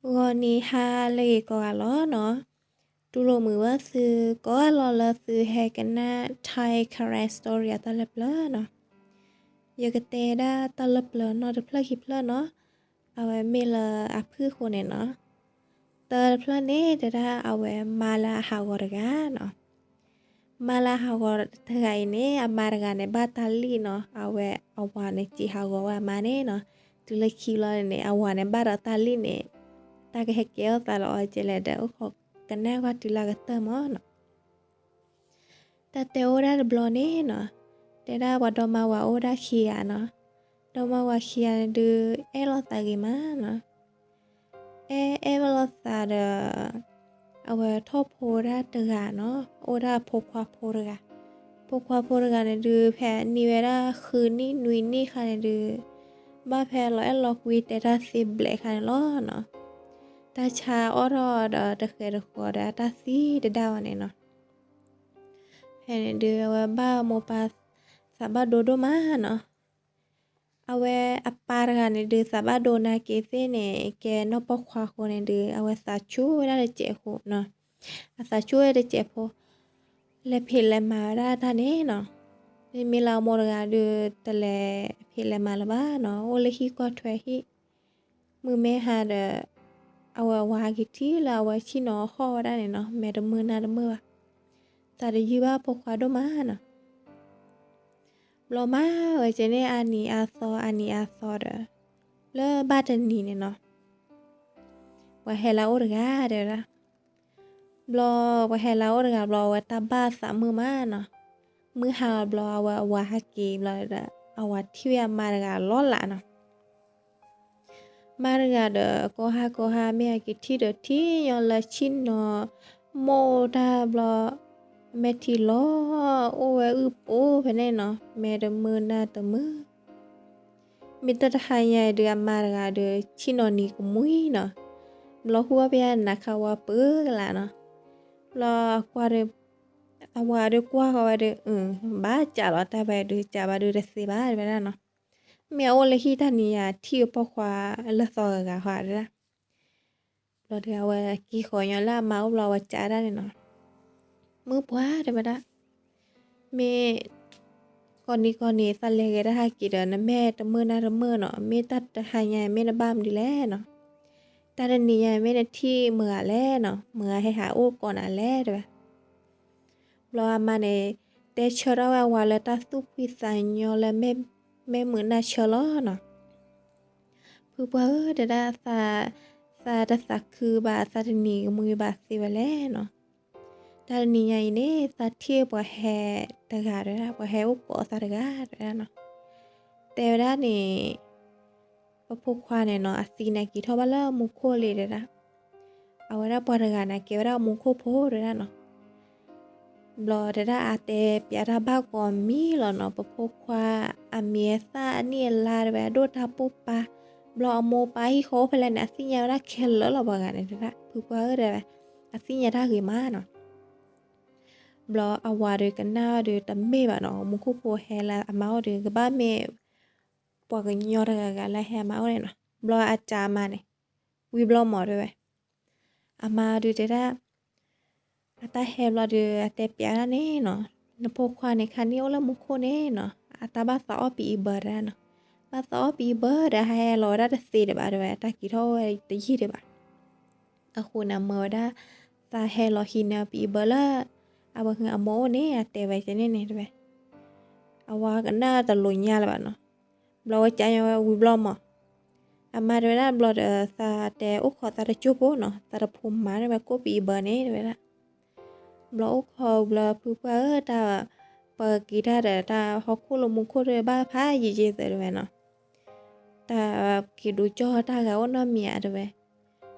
ဂီၤနံၤဟါလၢအဂ့ၤကိးဂၤလီၤနီၤ. တူၢ်လိာ်မုာ်ဘၣ်သုကိးဂၤလီၤလၢသုဟဲကနၣ် Thai Karen Story အတၢ်လၢပျၢၤနီၤ. ယကတဲဒၣ်တၢ်လၢပျၢၤနီၤတဖျၢၣ်ခံဖျၢၣ်နီၤ. အဝဲမ့ၢ်လၢအဖုၣ်ဃိန့ၣ်နီၤ. တၢ်တဖျၢၣ်န့ၣ် တဲဒၣ်အဝဲမါလၢအဟးဂီၤတဂၤနီၤ. မါလၢအဟးဂီၤတဂၤအံၤန့ၣ် အမါတဂၤန့ၣ် ဘၣ်တၢ်လံၣ်နီၤ. အဝဲအဝၤန့ၣ် စံးဟးဂီၤဝဲအမါန့ၣ်နီၤ. တုၤလၢခံဘျီန့ၣ် အဝၤန့ၣ်ဘၣ်ဒီးတၢ်လံၣ်န့ၣ် တၢ်ကဟဲကဲထီၣ်သးလၢအီၤကလဲၣ်ဒီး အိၣ်ခိးကနၣ်ကွၢ်တုၤလၢအကတၢၢ်မၢ်နီၤ. တၢ်တဲအိၣ်ဒၣ်တဘျီန့ၣ်နီၤ, တဲဒၣ်ပှၤဒီမါဝၤအိၣ်ဒၣ်ခံဂၤနီၤ. ဒီမါဝၤခံဂၤန့ၣ်ဒုး အဲၣ်လိာ်သးဂ့ၤမးနီၤ. အဲၣ်အဲၣ်လိာ်သးဒီး အဝဲထီၣ်ဖိဒၣ်တဂၤနီၤ, အိၣ်ဒၣ်အဖိခွါဖိတဂၤ. ဖိခွါဖိတဂၤန့ၣ်ဒုး ဖဲအနံၣ်ဝဲဒၣ်ဃုနံၣ်နွံနံၣ်ခါန့ၣ်ဒုး ဘၣ်ဖဲလီၤအဲၣ်လီၤကွံတဲတၢ်သ့ဘျဲးခါန့ၣ်လီၤနီၤ. တၢ်ဆါအီၣ်ထီၣ်ဒီးတဃဲၤတဃီၤဒီးအတၢ်သံတဒၣ်ဝဲန့ၣ်နီၤ. ဖဲန့ၣ်ဒုး အဝဲဘၣ်မိၢ်ပၢ်သးဘၣ်ဒိဒိၣ်မးနီၤ. အဝဲအပၢ်တဂၤန့ၣ်ဒုး သးဘၣ်ဒိနာ်က့ၤသ့ၣ်န့ၣ် ကဲနီၢ်ပိာ်ခွါဃိန့ၣ်ဒုး အဝဲသးဆူၣ်ဝဲဒၣ်တစဲးဖိနီၤ. အသးဆူၣ်ဝဲတစဲးဖိ လဲၤဖံးလဲၤမၤဝဲဒၣ်တၢ်န့ၣ်နီၤ. မ့မ့ၢ်လၢအမိၢ်တဂၤဒုး တလဲၤဖံးလဲၤမၤလၢၤဘၣ်နီၤ, အိၣ်လၢဟံၣ်ကွၢ်ထွဲဟံၣ် မုၢ်မ့ၢ်ဟါဒီး အဝဲအဝၤဟဲက့ၤထံၣ်လၢအဝဲဆ့ၣ်နီၤဟီၣ်ဝဲဒၣ်န့ၣ်နီၤ, မဲာ်တမုာ်နါတမုာ်ဘၣ်. သးတယုၢ်ဘၣ်ဖိခွါဒိၣ်မးနီၤ. ဘျီမၤဝဲကဲန့ၣ် အနံၤအါသီ အနံၤအါသီဒီး လၢဘၣ်တနံၤန့ၣ်နီၤ ပှၤဟဲလၢအအိၣ်တဂၤတဲဝဲဒၣ်. ဘျီပှၤဟဲလၢအအိၣ်တဂၤဘျီ အဝဲတၢ်ဘၣ်သးမုာ်မးနီၤ. မုၢ်ဟါဘျီ အဝဲအဝၤဟဲက့ၤဘျီဒီး အဝၤထံၣ်ဝဲအမါတဂၤလီၤလးနီၤ. မါတဂၤဒီးကိးဟါကိးဟါ မ့ၢ်အက့ၤထံၣ်ဒီးထံၣ်ညီလၢဆ့ၣ်နီၤ မိၢ်တၢ်ဘျီ မဲာ်ထံလီၤ အိၣ်ဝဲအုၣ်ပိာ်ဖဲန့ၣ်နီၤ, မဲာ်တမုာ်နါတမုာ်. မ့ၢ်တၢ်တဟါညါအံၤဒုး အမါတဂၤဒီး ဆ့ၣ်နီၤနံၤကမှံနီၤ. ဘျီဟူဘၣ်ဖဲအနၤခါဝါပၢကလးနီၤ. ဘျီ အဝၤဒီးကွၢ်ဃီဝဲဒီး ဘၣ်ကးလီၤတၢ်ဝဲဒုး ကးဘၣ်ဒုးတသ့ဘၣ်တဲဝဲဒၣ်နီၤ. မ့ၢ်အအိၣ်လၢဟံၣ်တၢ်နံၤယၤ ထံၣ်အပိာ်ခွါလၢသီဂၤဂၤဃီတဲဒၣ်. ဘျီဒီးအဝဲက့ၤဃီၤညီလၢအမါအိၣ်ဘျီ အဝဲကးဒၣ်န့ၣ်နီၤ. မုၢ်ပှၢ်တဲဝဲဒၣ်, မ့ၢ် ကိးနံၤကိးနံၤ သးလဲၤဂဲၤတၢ်ဟးက့ၤဒီး နမဲာ်တမုာ်နါတမုာ်နီၤ, မ့ၢ်တၢ်တဟါညါ မ့ၢ်နဘၣ်မနုၤလဲၣ်နီၤ. တၢ်တနံၤညါ မ့ၢ်နထံၣ်မုၢ်ဂၤလဲၣ်နီၤ, မုၢ်ဂၤဟဲဟးအိၣ်ကိးနၤလဲၣ်တဲဝဲ. ဘျီအမါန့ၣ် တဲဆၢထၢၣ်ဝဲအဝၤလၢတၢ်သူၣ်ဖှံသးညီလၢ မဲာ်မုာ်နါဆၢလီၤနီၤ. ဖုပှၢ်ဧၢ တဲဒၣ် သးတသးခုဘၣ် သးတနံၤကမှံဘၣ်သ့ဝဲလဲၣ်နီၤ. တၢ်တနံၤညါအံၤန့ၣ် သးထံၣ်ပှၤဟဲတဂၤတဲဒၣ်, ပှၤဟဲအိၣ်ကိးသးတဂၤတဲဒၣ်နီၤ. တဲဝဲဒၣ်န့ၣ် ပဖိခွါန့ၣ်နီၤ အသံန့ၣ်က့ၤထီၣ်ဘၣ်လၢမူခိၣ်လံတဲဒၣ်. အဝဲဒၣ်ပှၤတဂၤန့ၣ် ကဲဝဲဒၣ်မူခိၣ်ဖိတဲဒၣ်နီၤ. ဘျီတဲဒၣ်အတဲပၠးတၢ်ဘၣ်ကိးမံၤလီၤနီၤ, ပဖိခွါအမံၤအသၣ်အနံၣ်အလါတဲဝဲ အဒိၣ်တၢ်ပိၢ်ပၤ, ဘျီအမိၢ်ပၢ်ဟံၣ်ဃီအိၣ်ဖဲလဲၣ်န့ၣ် အသ့ၣ်ညါဝဲဒၣ်ခဲလၢာ်လီၤပှၤဂၤန့ၣ်တဲဒၣ်. ဖုပှၢ်ဧၢတဲဝဲ အသ့ၣ်ညါတၢ်ဂ့ၤမးနီၤ. ဘျီအဝၤဒီးကနၣ်ဒီးတမ့ၢ်ဘၣ်နီၤ, မူခိၣ်ဖိဟဲလၢအမါအိၣ်ဒီး ကဘၣ်မ့ၢ် ပှၤကညီတဂၤဂၤလၢဟဲအမါအိၣ်န့ၣ်နီၤ. ဘျီအစံးအမါန့ၣ် ဝံၤဘျီမးတဲဝဲ. အမါဒုးတဲဒၣ် အတၢ်ဟဲဘျီဒီး အတဲပၠးဒၣ်န့ၣ်နီၤ, နဖိခွါန့ၣ် ခါန့ၣ်အိၣ်လၢမူခိၣ်န့ၣ်နီၤ, အတၢ်ဘၣ်သးအီၣ်ပအံၤဘၢတဲဒၣ်နီၤ. ဘၣ်သးအီၣ်ပအံၤဘၢဒီး ဟဲလီၤဝဲဒၣ်တသ့ဒံးဘၣ်တဲဝဲ, အတၢ်က့ၤထီၣ်ဝဲတယံာ်ဒံးဘၣ်. အဃိန့ၣ် အမၢဝဲဒၣ် သးဟဲလီၤဟံးန့ၢ်ပအံၤဘၢလၢ အဝဲအမိၢ်အိၣ်န့ၣ် အတဲဝဲကဲန့ၣ်န့ၣ်တဲဝဲ. အဝၤကနၣ်တလိာ်ညါလၢၤဘၣ်နီၤ. ဘျီဝဲကးညီဝဲဝံၤဘျီမး အမါတဲဝဲဒၣ်ဘျီဒီး သးတဲအိၣ်ခိးသးတကၠိၢ်ဖိနီၤ, သးတဖိမၤန့ၢ်ဝဲကိၣ်ပအံၤဘၢန့ၣ်တဲဝဲဒၣ်. ဘျီအိၣ်ခိးဘျီ ဖုပှၢ်ဧၢ တၢ်ပကက့ၤတၢ်ဒီး တၢ်ဟီၣ်ခိၣ်လၢမူခိၣ်ဒီး ဘၣ်ဖးယံာ်ယံာ်သၢတဲဝဲနီၤ. တၢ်က့ၤဒိကၠီၣ်တၢ်ဂၤအိၣ်နီတမံၤဧါတဲဝဲ.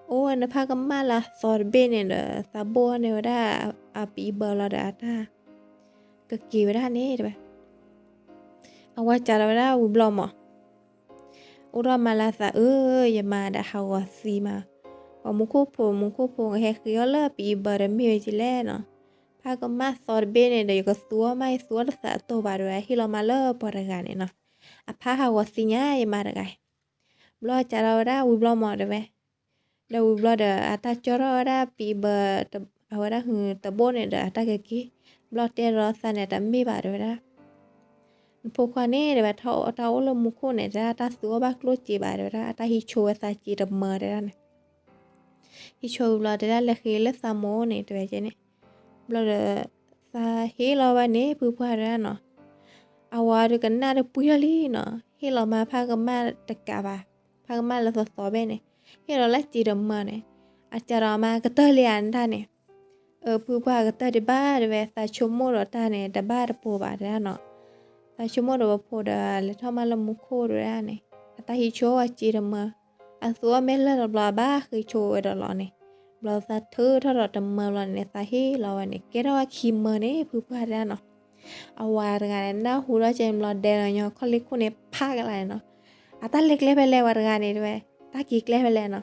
အိၣ်ဝဲ နဖးကမၣ်လၢအသီတဘ့ၣ်န့ၣ်ဒီး သးဘိၣ်န့ၢ်ဝဲဒၣ်အပအံၤဘၢလီၤဒီး အတၢ်ကက့ၤဝဲဒၣ်န့ၣ်တဲဝဲ. အဝၤစံးလီၤဝဲဒၣ်ဝံၤဘျီမး အိၣ်ဒီးမါလၢသးအၢ ယမါဒီးဟးဂီၤသံမး, ပှၤမူခိၣ်ဖိ မူခိၣ်ဖိ ကဟဲဃ့အီၣ်လၢပအံၤဘၢဒီးမ့ၢ်ဝဲကလဲၣ်နီၤ. ဖးကမၣ်သီတဘ့ၣ်န့ၣ်ဒီး ယကသူအီၤမး ယသူအီၤတသးအတီၢ်ဘၣ်တဲဝဲ, ဟ့ၣ်လီၤမါလၢပှၤတဂၤန့ၣ်နီၤ. အဖးဟးဂီၤသံညါ ယမါတဂၤ. ဘျီစံးလီၤဝဲဒၣ်ဝံၤဘျီမးတဲဝဲ. ဒီးဝံၤဘျီဒီး အတၢ်ကၠီထီၣ်ဝဲဒၣ်ပံဘၢ, အဝဲဒၣ်ဟုတဘိၣ်န့ၣ်ဒီး အတၢ်ကက့ၤ, ဘျီတဲဒီးသးန့ၣ် တမ့ၢ်ဘၣ်တဲဝဲဒၣ်, နဖိခွါန့ၣ်တဲဝဲ တၢ်အိၣ်လၢမူခိၣ်န့ၣ် တဲဒၣ်တၢ်သူအီၣ်ဘၣ်ကျိၣ်စ့ဘၣ်တဲဝဲဒၣ်, အတၢ်ဟံးဆိဝဲသးစ့တမၢတဲဒၣ်န့ၣ် ဟံးဆိဝံၤဘျီတဲဒၣ် လဲၤဃ့လၢသးမိၢ်န့ၣ် တဲဝဲကဲန့ၣ်, ဘျီဒီး သးဟ့ၣ်လီၤဝဲန့ၣ် ဖုပှၢ်တဲဒၣ်နီၤ, အဝၤဒီးကနၣ်တပှံၤထီၣ်လံနီၤ, ဟ့ၣ်လီၤမးဖးကမၣ်တကးဘၣ်, ဖးကမၣ်လၢသီသီဘၣ်န့ၣ်, ဟ့ၣ်လီၤလၢစ့တမၢန့ၣ်, အစးဒီးမးကတၢၢ်လံအနတၢ်န့ၣ်, အၢ ဖုပှၢ်ကတၢၢ်ဒံးဘၣ်တဲဝဲ, သးဆိကမိၣ်ဒီးတၢ်န့ၣ် တဘၣ်တပိၤဘၣ်တဲဒၣ်နီၤ, သးဆိကမိၣ်ဒီးပဖိဒီး လဲၤထီၣ်မးလၢမူခိၣ်တဲဒၣ်န့ၣ်, အတၢ်ဟံးဆိဝဲစ့တမၢ, အသူအီၣ်မ့ၢ်လၢာ်လီၤဘျီ အဘၣ်ဃ့ဆိဝဲဒီးလီၤန့ၣ်, ဘျီသးထုးထီၣ်ဒီးတမၢဘျီန့ၣ် သးဟ့ၣ်လီၤဝဲန့ၣ် ကဲထီၣ်ဝဲခံမၢန့ၣ် ဖုပှၢ်တဲဒၣ်နီၤ, အဝၤတဂၤန့ၣ် နၢ်ဟူထီၣ်ကဲန့ၣ်ဘျီ ဒဲးလီၤညီခီၣ်လ့ၢ်ခိၣ်န့ၣ် ဖးကလးန့ၣ်နီၤ, အတၢ်လဲၤကျဲဖဲလဲၣ်ဝဲတဂၤန့ၣ်တဲဝဲ, တၢ်က့ၤကျဲဖဲလဲၣ်နီၤ,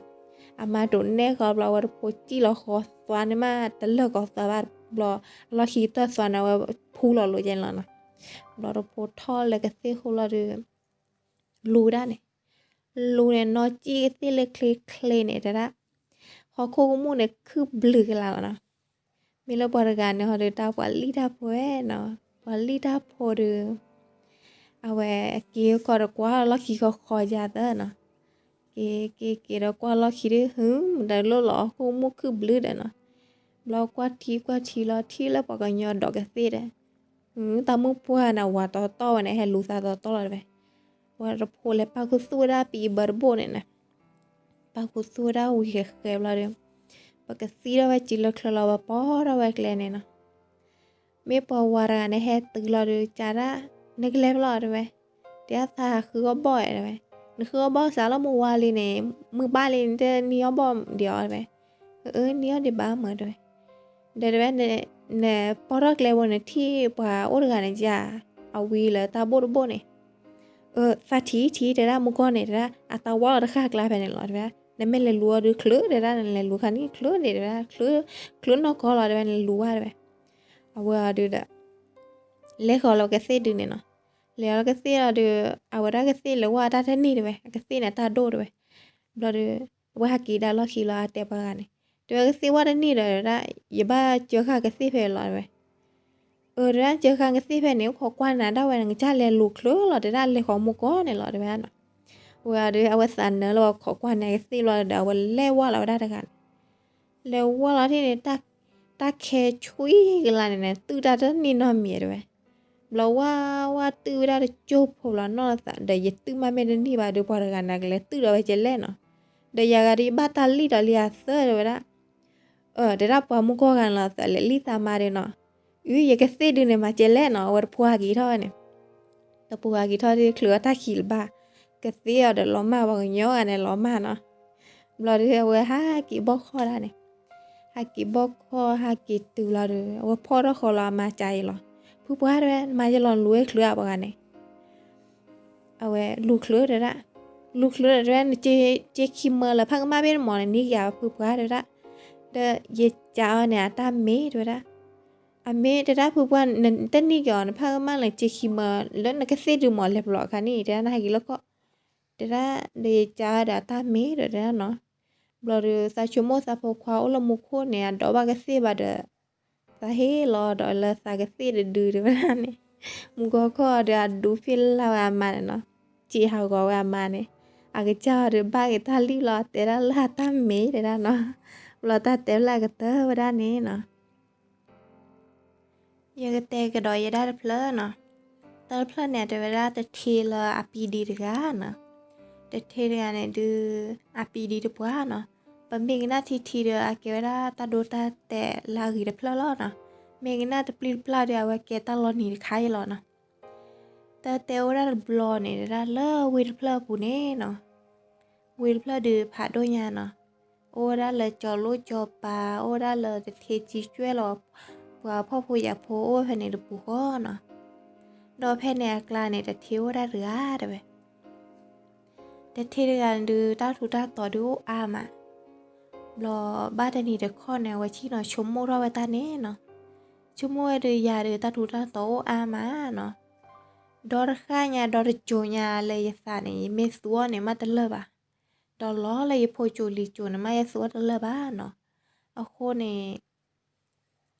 အမါဒိးနဲၣ်ဃီဘျီ အဝဲတဖိစံၣ်လီၤဃီသွါန့ၣ်မး တလၢာ်ကီၤသွါဘၣ်ဘျီ, အလီၢ်ခံကတၢၢ်သွါန့ၣ် အဝဲဖူလီၤလိာ်ကဲန့ၣ်လီၤနီၤ, ဘျီတဖိထီၣ်လၢကသ့ၣ်ဃိလီၤဒီး လူၤဒၣ်န့ၣ်, လူၤန့ၣ် နီၢ်ကံၣ်ကသ့ၣ်လၢချ့ချ့န့ၣ်တဲဒၣ်, ဟီၣ်ခိၣ်ကမူၣ်န့ၣ် ခုၣ်ဘျုးကလးလီၤနီၤ, မ့ၢ်လၢပှၤတဂၤန့ၣ်ဟီဒီး တၢ်ပှၤလံၣ်တၢ်ဖိဝဲနီၤ, ပှၤလံၣ်တၢ်ဖိဒီး အဝဲက့ၤဃီဒီးကွၢ်လီၢ်ခံဃီဃီယၤသၢနီၤ, က့ၤက့ၤက့ၤဒီးကွၢ်လီၢ်ခံဒီး ဟုမတလိၣ်လီၤ ဟီၣ်ခိၣ်ကမူၣ်ခုၣ်ဘျုးဒီးနီၤ, ဘျီကွၢ်ထံကွၢ်ထံလီၤ ထံၣ်လၢပှၤကညီဒိးကသ့ၣ်ဒီး တၢ်မုၣ်ပှၢ်န့ၣ် ဝၤတီတီဝဲန့ၣ် ဟဲလူၤသးတီတီလီၤတဲဝဲ, ဝဲတဖိလဲၤပာ်ခူသူၣ်ဝဲဒၣ်ပံဘၢတဘိၣ်န့ၣ်နီၤ, ပာ်ခူသူၣ်ဝဲဒၣ်ဝံၤဃဲးဃဲးဘျီဒီး ပကသံထီၣ်ဝဲစ့လၢချၢလီၤ ပှၤပိာ်ထီၣ်ဝဲကျဲန့ၣ်နီၤ, မ့ၢ်ပှၤဝၤတဂၤန့ၣ် ဟဲတုၤလီၤဒီး ကးဒၣ် နကလဲၤဖဲလဲၣ်တဲဝဲ, တဲဒၣ်သးဟးဃုအီၣ်ဘီၣ်တဲဝဲ, နဃုအီၣ်ဘီၣ်စးလီၤ မုၢ်ဝါလံန့ၣ် မုၢ်ဘၣ်လံ နတနံၣ်အီၣ်ဘီၣ်ဒံးအီၤတဲဝဲ, အၢ နံၣ်အီၣ်ဒံးဘၣ်မၢတဲဝဲ, ဒီးတဲဝဲ နပိာ်ထီၣ်ကျဲဘိန့ၣ် ထံၣ်ပှၤအိၣ်တဂၤန့ၣ်ယၤ, အဝံၤလၢတၢ်ဘိၣ်တဘိၣ်န့ၣ်, အၢ သးထံၣ်ထံၣ်တဲဒၣ် မူကီၢ်န့ၣ်တဲဒၣ် အတၢ်ဝီလီၤတဃၣ်ကျါဖဲန့ၣ်လီၤတဲဝဲ, နမ့ၢ်လဲၤလူၤအီၤဒီးချၢတဲဒၣ် နလဲၤလူၤခါန့ၣ်ချၢန့ၣ်တဲဝဲ, ချၢနီၢ်ကီၢ်လီၤတဲဝဲ နလူၤဝဲတဲဝဲ, အဝဲအီၤဒုးဒီး လဲၤဃီၤလီၤကသ့ၣ်ဒုန့ၣ်နီၤ, လဲၤဃီၤလီၤကသ့ၣ်လီၤဒီး အဝဲဒၣ်ကသ့ၣ်လဲၤဝဲတၢ်တန့ၢ်တဲဝဲ အကသ့ၣ်န့ၣ်တၢ်ဒိၣ်တဲဝဲ, ဘျီဒီး အဝဲဟးက့ၤဒၣ်လီၢ်ခံလီၤ အတဲပှၤဂၤန့ၣ်, တဲဝဲကသ့ၣ်ဝဲတန့ၢ်ဒီးတဲဒၣ် ယဘၣ်ကၢဃာ်ကသ့ၣ်ဖဲလီၤတဲဝဲ, အၢ တဲဒၣ်ကၢဃာ်ကသ့ၣ်ဖဲန့ၣ် အိၣ်ခိးကွၢ်နၤဒၣ်ဝဲ နကစၢ်လဲၤလူၤချၢလီၤတဲဒၣ် လဲၤဃီၤမူကီၢ်န့ၣ်လီၤတဲဝဲနီၤ, ဝဲအီၤဒီး အဝဲသးနၢၤလၢပှၤခိးကွၢ်န့ၢ်ကသ့ၣ်ဘျီဒီး အဝဲလဲၤဝဲလီၤဝဲဒၣ်တဂၤန့ၣ် လဲၤဝဲလီၤထံၣ်န့ၣ် တၢ်ခဲဆွံကလါန့ၣ်န့ၣ် တုၢ်တၢ်တန့ၢ်နီတမံၤတဲဝဲ, ဘျီဝဲဝဲတုၢ်ဝဲဒၣ်တကၠိဖိလီၤနီၢ်သး ဒီးယတုၢ်မးမ့ၢ်တန့ၢ်ဘၣ်ဒီး ပှၤတဂၤန့ၣ်ကလဲၤတုၢ်ဒီးဝဲကလဲၣ်နီၤ, ဒီးယၤဂၤဒီးယဘၣ်တၢ်လံၣ်ဒီးလံအသၢတဲဝဲဒၣ်, အၢ တဲဒၣ်ပှၤမူကီၢ်ဂၤန့ၣ်လီၤသးလဲၤလံၣ်သးမါဒီးနီၤ, အု ယကသ့ၣ်ဒုန့ၣ်မၤကလဲၣ်နီၤ အဝဲတဖိဟးက့ၤထီၣ်ဝဲန့ၣ် တပူၤဟးက့ၤထီၣ်ဒ်ချၢအတၢ်ခံးလၢၤဘၣ်, ကသ့အီၤဒီးလီၤမၢ် ပှၤကညီဂၤန့ၣ်လီၤမၢ်နီၤ, ဘျီဒီးအဝဲဟးက့ၤဘီၣ်ခီၣ်ဒၣ်န့ၣ်, ဟးက့ၤဘီၣ်ခီၣ် ဟးက့ၤတုၤလီၤဒီး အဝဲဖီၣ်ထီၣ်ဃီလီၤအမါကါအံၤလီၤ, ဖုပှၢ်တဲဝဲ မၤယလီၤလူၤဝဲချၢအပှၤဂၤန့ၣ် အဝဲလူၤချၢတဲဒၣ်, လူၤချၢဒီးတဲဝဲ နစ့ခံမၢလၢ ဖးကမၣ်ဘ့ၣ်နမီၤန့ၣ် နံၤကယၤဖုပှၢ်တဲဝဲဒၣ်, ဒီးယကးအီၤန့ၣ် အတၢ်မ့ၢ်တဲဝဲဒၣ်, အမ့ၢ်တဲဒၣ်ဖုပှၢ် နတနံၤကီၤ နဖးကမၣ်လၢစ့ခံမၢ လၢနကသ့ၣ်ဒုးမီၤလဲၤပျီအခါန့ၣ် တဲဒၣ်နဟဲက့ၤလၢကီၢ်, တဲဒၣ်ဒီးယကးအီၤဒီးအတၢ်မ့ၢ်ဒီးတဲဒၣ်နီၤ, ဘျီဒီးသးဆိကမိၣ်သးဖိခွါအိၣ်လၢမူခိၣ်န့ၣ် အဒိးဘၣ်ကသ့ၣ်ဘၣ်ဒီး သးဟ့ၣ်လီၤဒီးလၢသးကသ့ၣ်တဒုတဲဝဲဒၣ်န့ၣ်, မူကီၢ်ခီၣ်ဒီးအဒူဖ့ၣ်လၢ်ဝဲအမါန့ၣ်နီၤ, စံးဟးဂီၤဝဲအမါန့ၣ်, အကစၢ်အီၤဒီးဘၣ်က့ၤတၢ်လံၣ်လီၤ တဲဒၣ်လၢအတၢ်မ့ၢ်တဲဒၣ်နီၤ, ဘျီတၢ်တဲဖျၢၣ်ကတၢၢ်ဝဲဒၣ်န့ၣ်နီၤ ယကတဲကဒီးယဲဒၣ်တဖျၢၣ်နီၤ, တၢ်တဖျၢၣ်န့ၣ် အတဲဝဲဒၣ်တထ့လၢအပံဒံတဂၤနီၤ, တထ့တဂၤန့ၣ်ဒုး အပံဒံတပှၢ်နီၤ, ပမ့ၢ်ကနၣ်ထံထံဒီး အကဲဝဲဒၣ်တၢ်ဒိတၢ်တဲာ်လၢအဂ့ၤတဖျၢၣ်လီၤနီၤ, မ့ၢ်ကနၣ်တပျံၤတပျၢ်ဒီး အဝဲကဲတၢ်လီၤနံၤတခါအံၤလီၤနီၤ, တၢ်တဲအိၣ်ဒၣ်တဘျီန့ၣ် တဲဒၣ်လၢဝ့ၢ်တဖျၢၣ်အပူၤန့ၣ်နီၤ ဝ့ၢ်တဖျၢၣ်ဒုးဖးဒိၣ်ညါနီၤ, အိၣ်ဝဲဒၣ်လၢကၠီၤလိၣ်ကၠီၤပၤ အိၣ်ဝဲဒၣ်လၢတထ့စံကွဲၢ်လီၤ, ပှၤဖှီၣ်ဖိယာ်ဖိအိၣ်ဝဲဖဲန့ၣ်တပူၤဃီနီၤ, ဒီးဖဲန့ၣ်အကျါန့ၣ် တထ့အိၣ်ဝဲဒၣ်တဂၤတဲဝဲ တထ့တဂၤန့ၣ်ဒုး တၢ်ထူးတၢ်တီၤဒုးအိၣ်အါမး, ဘျီဘၣ်တနံၤတခီန့ၣ် အဝဲဆ့ၣ်နီၤဆိကမိၣ်ထီၣ်ဝဲတၢ်န့ၣ်နီၤ, ဆိကမိၣ်ဝဲဒုးယၤဒီးတၢ်ထူးတၢ်တီၤအိၣ်အါမးနီၤ, ဒီတဃၣ်ညါဒီတစိၤညါလၢယသးန့ၣ် ယမ့ၢ်သူအီၤန့ၣ်မးတလၢာ်ဘၣ်, ဒီးလီၤလၢယဖိကၠိလံၤကၠိန့ၣ် မ့ၢ်ယသူအီၤတလၢာ်ဘၣ်နီၤ. အဃိန့ၣ်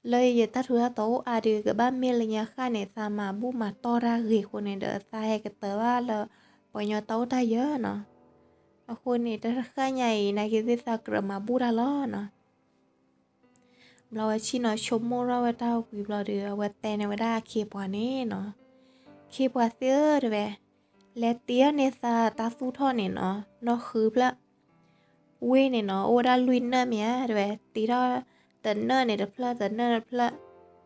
လၢယတၢ်ထူးတၢ်တီၤအိၣ်အါဒီး ကဘၣ်မ့ၢ်လၢညါဃၣ်န့ၣ် သးမၤဘူၣ်မၤတီၢ်တၢ်ဂ့ၤအဃိန့ၣ်ဒီး သးဟဲကတၢၢ်ဘၣ်လၢ ပှၤကညီတၢ်အိၣ်တၢ်ယၢၤနီၤ. အဃိန့ၣ် တၢ်တဃၣ်ညါအံၤ နာ်က့ၤသ့ၣ်သးကြၢးမၤဘူၣ်တၢ်လီၤနီၤ. ဘျီဝဲဆ့ၣ်နီၤဆိကမိၣ်ထီၣ်ဝဲတၢ်ဝံၤဘျီဒီး အဝဲတဲန့ၢ်ဝဲဒၣ်အခ့အပှၤန့ၣ်နီၤ, ခ့ပှၤသ့ၣ်ဧၢ တဲဝဲ, လဲၤတ့ထီၣ်န့ၢ်သးတၢ်သူၣ်ထီၣ်န့ၣ်နီၤ, နီၢ်ဃုဖျၢၣ် ဝ့ၢ်န့ၣ်နီၤ အိၣ်ဝဲဒၣ်လွံၢ်နၢၣ်မ့ၢ်ဧါ တဲဝဲ, တ့ထီၣ်တနၢၣ်န့ၣ်တဖျၢၣ် တနၢၣ်တဖျၢၣ်,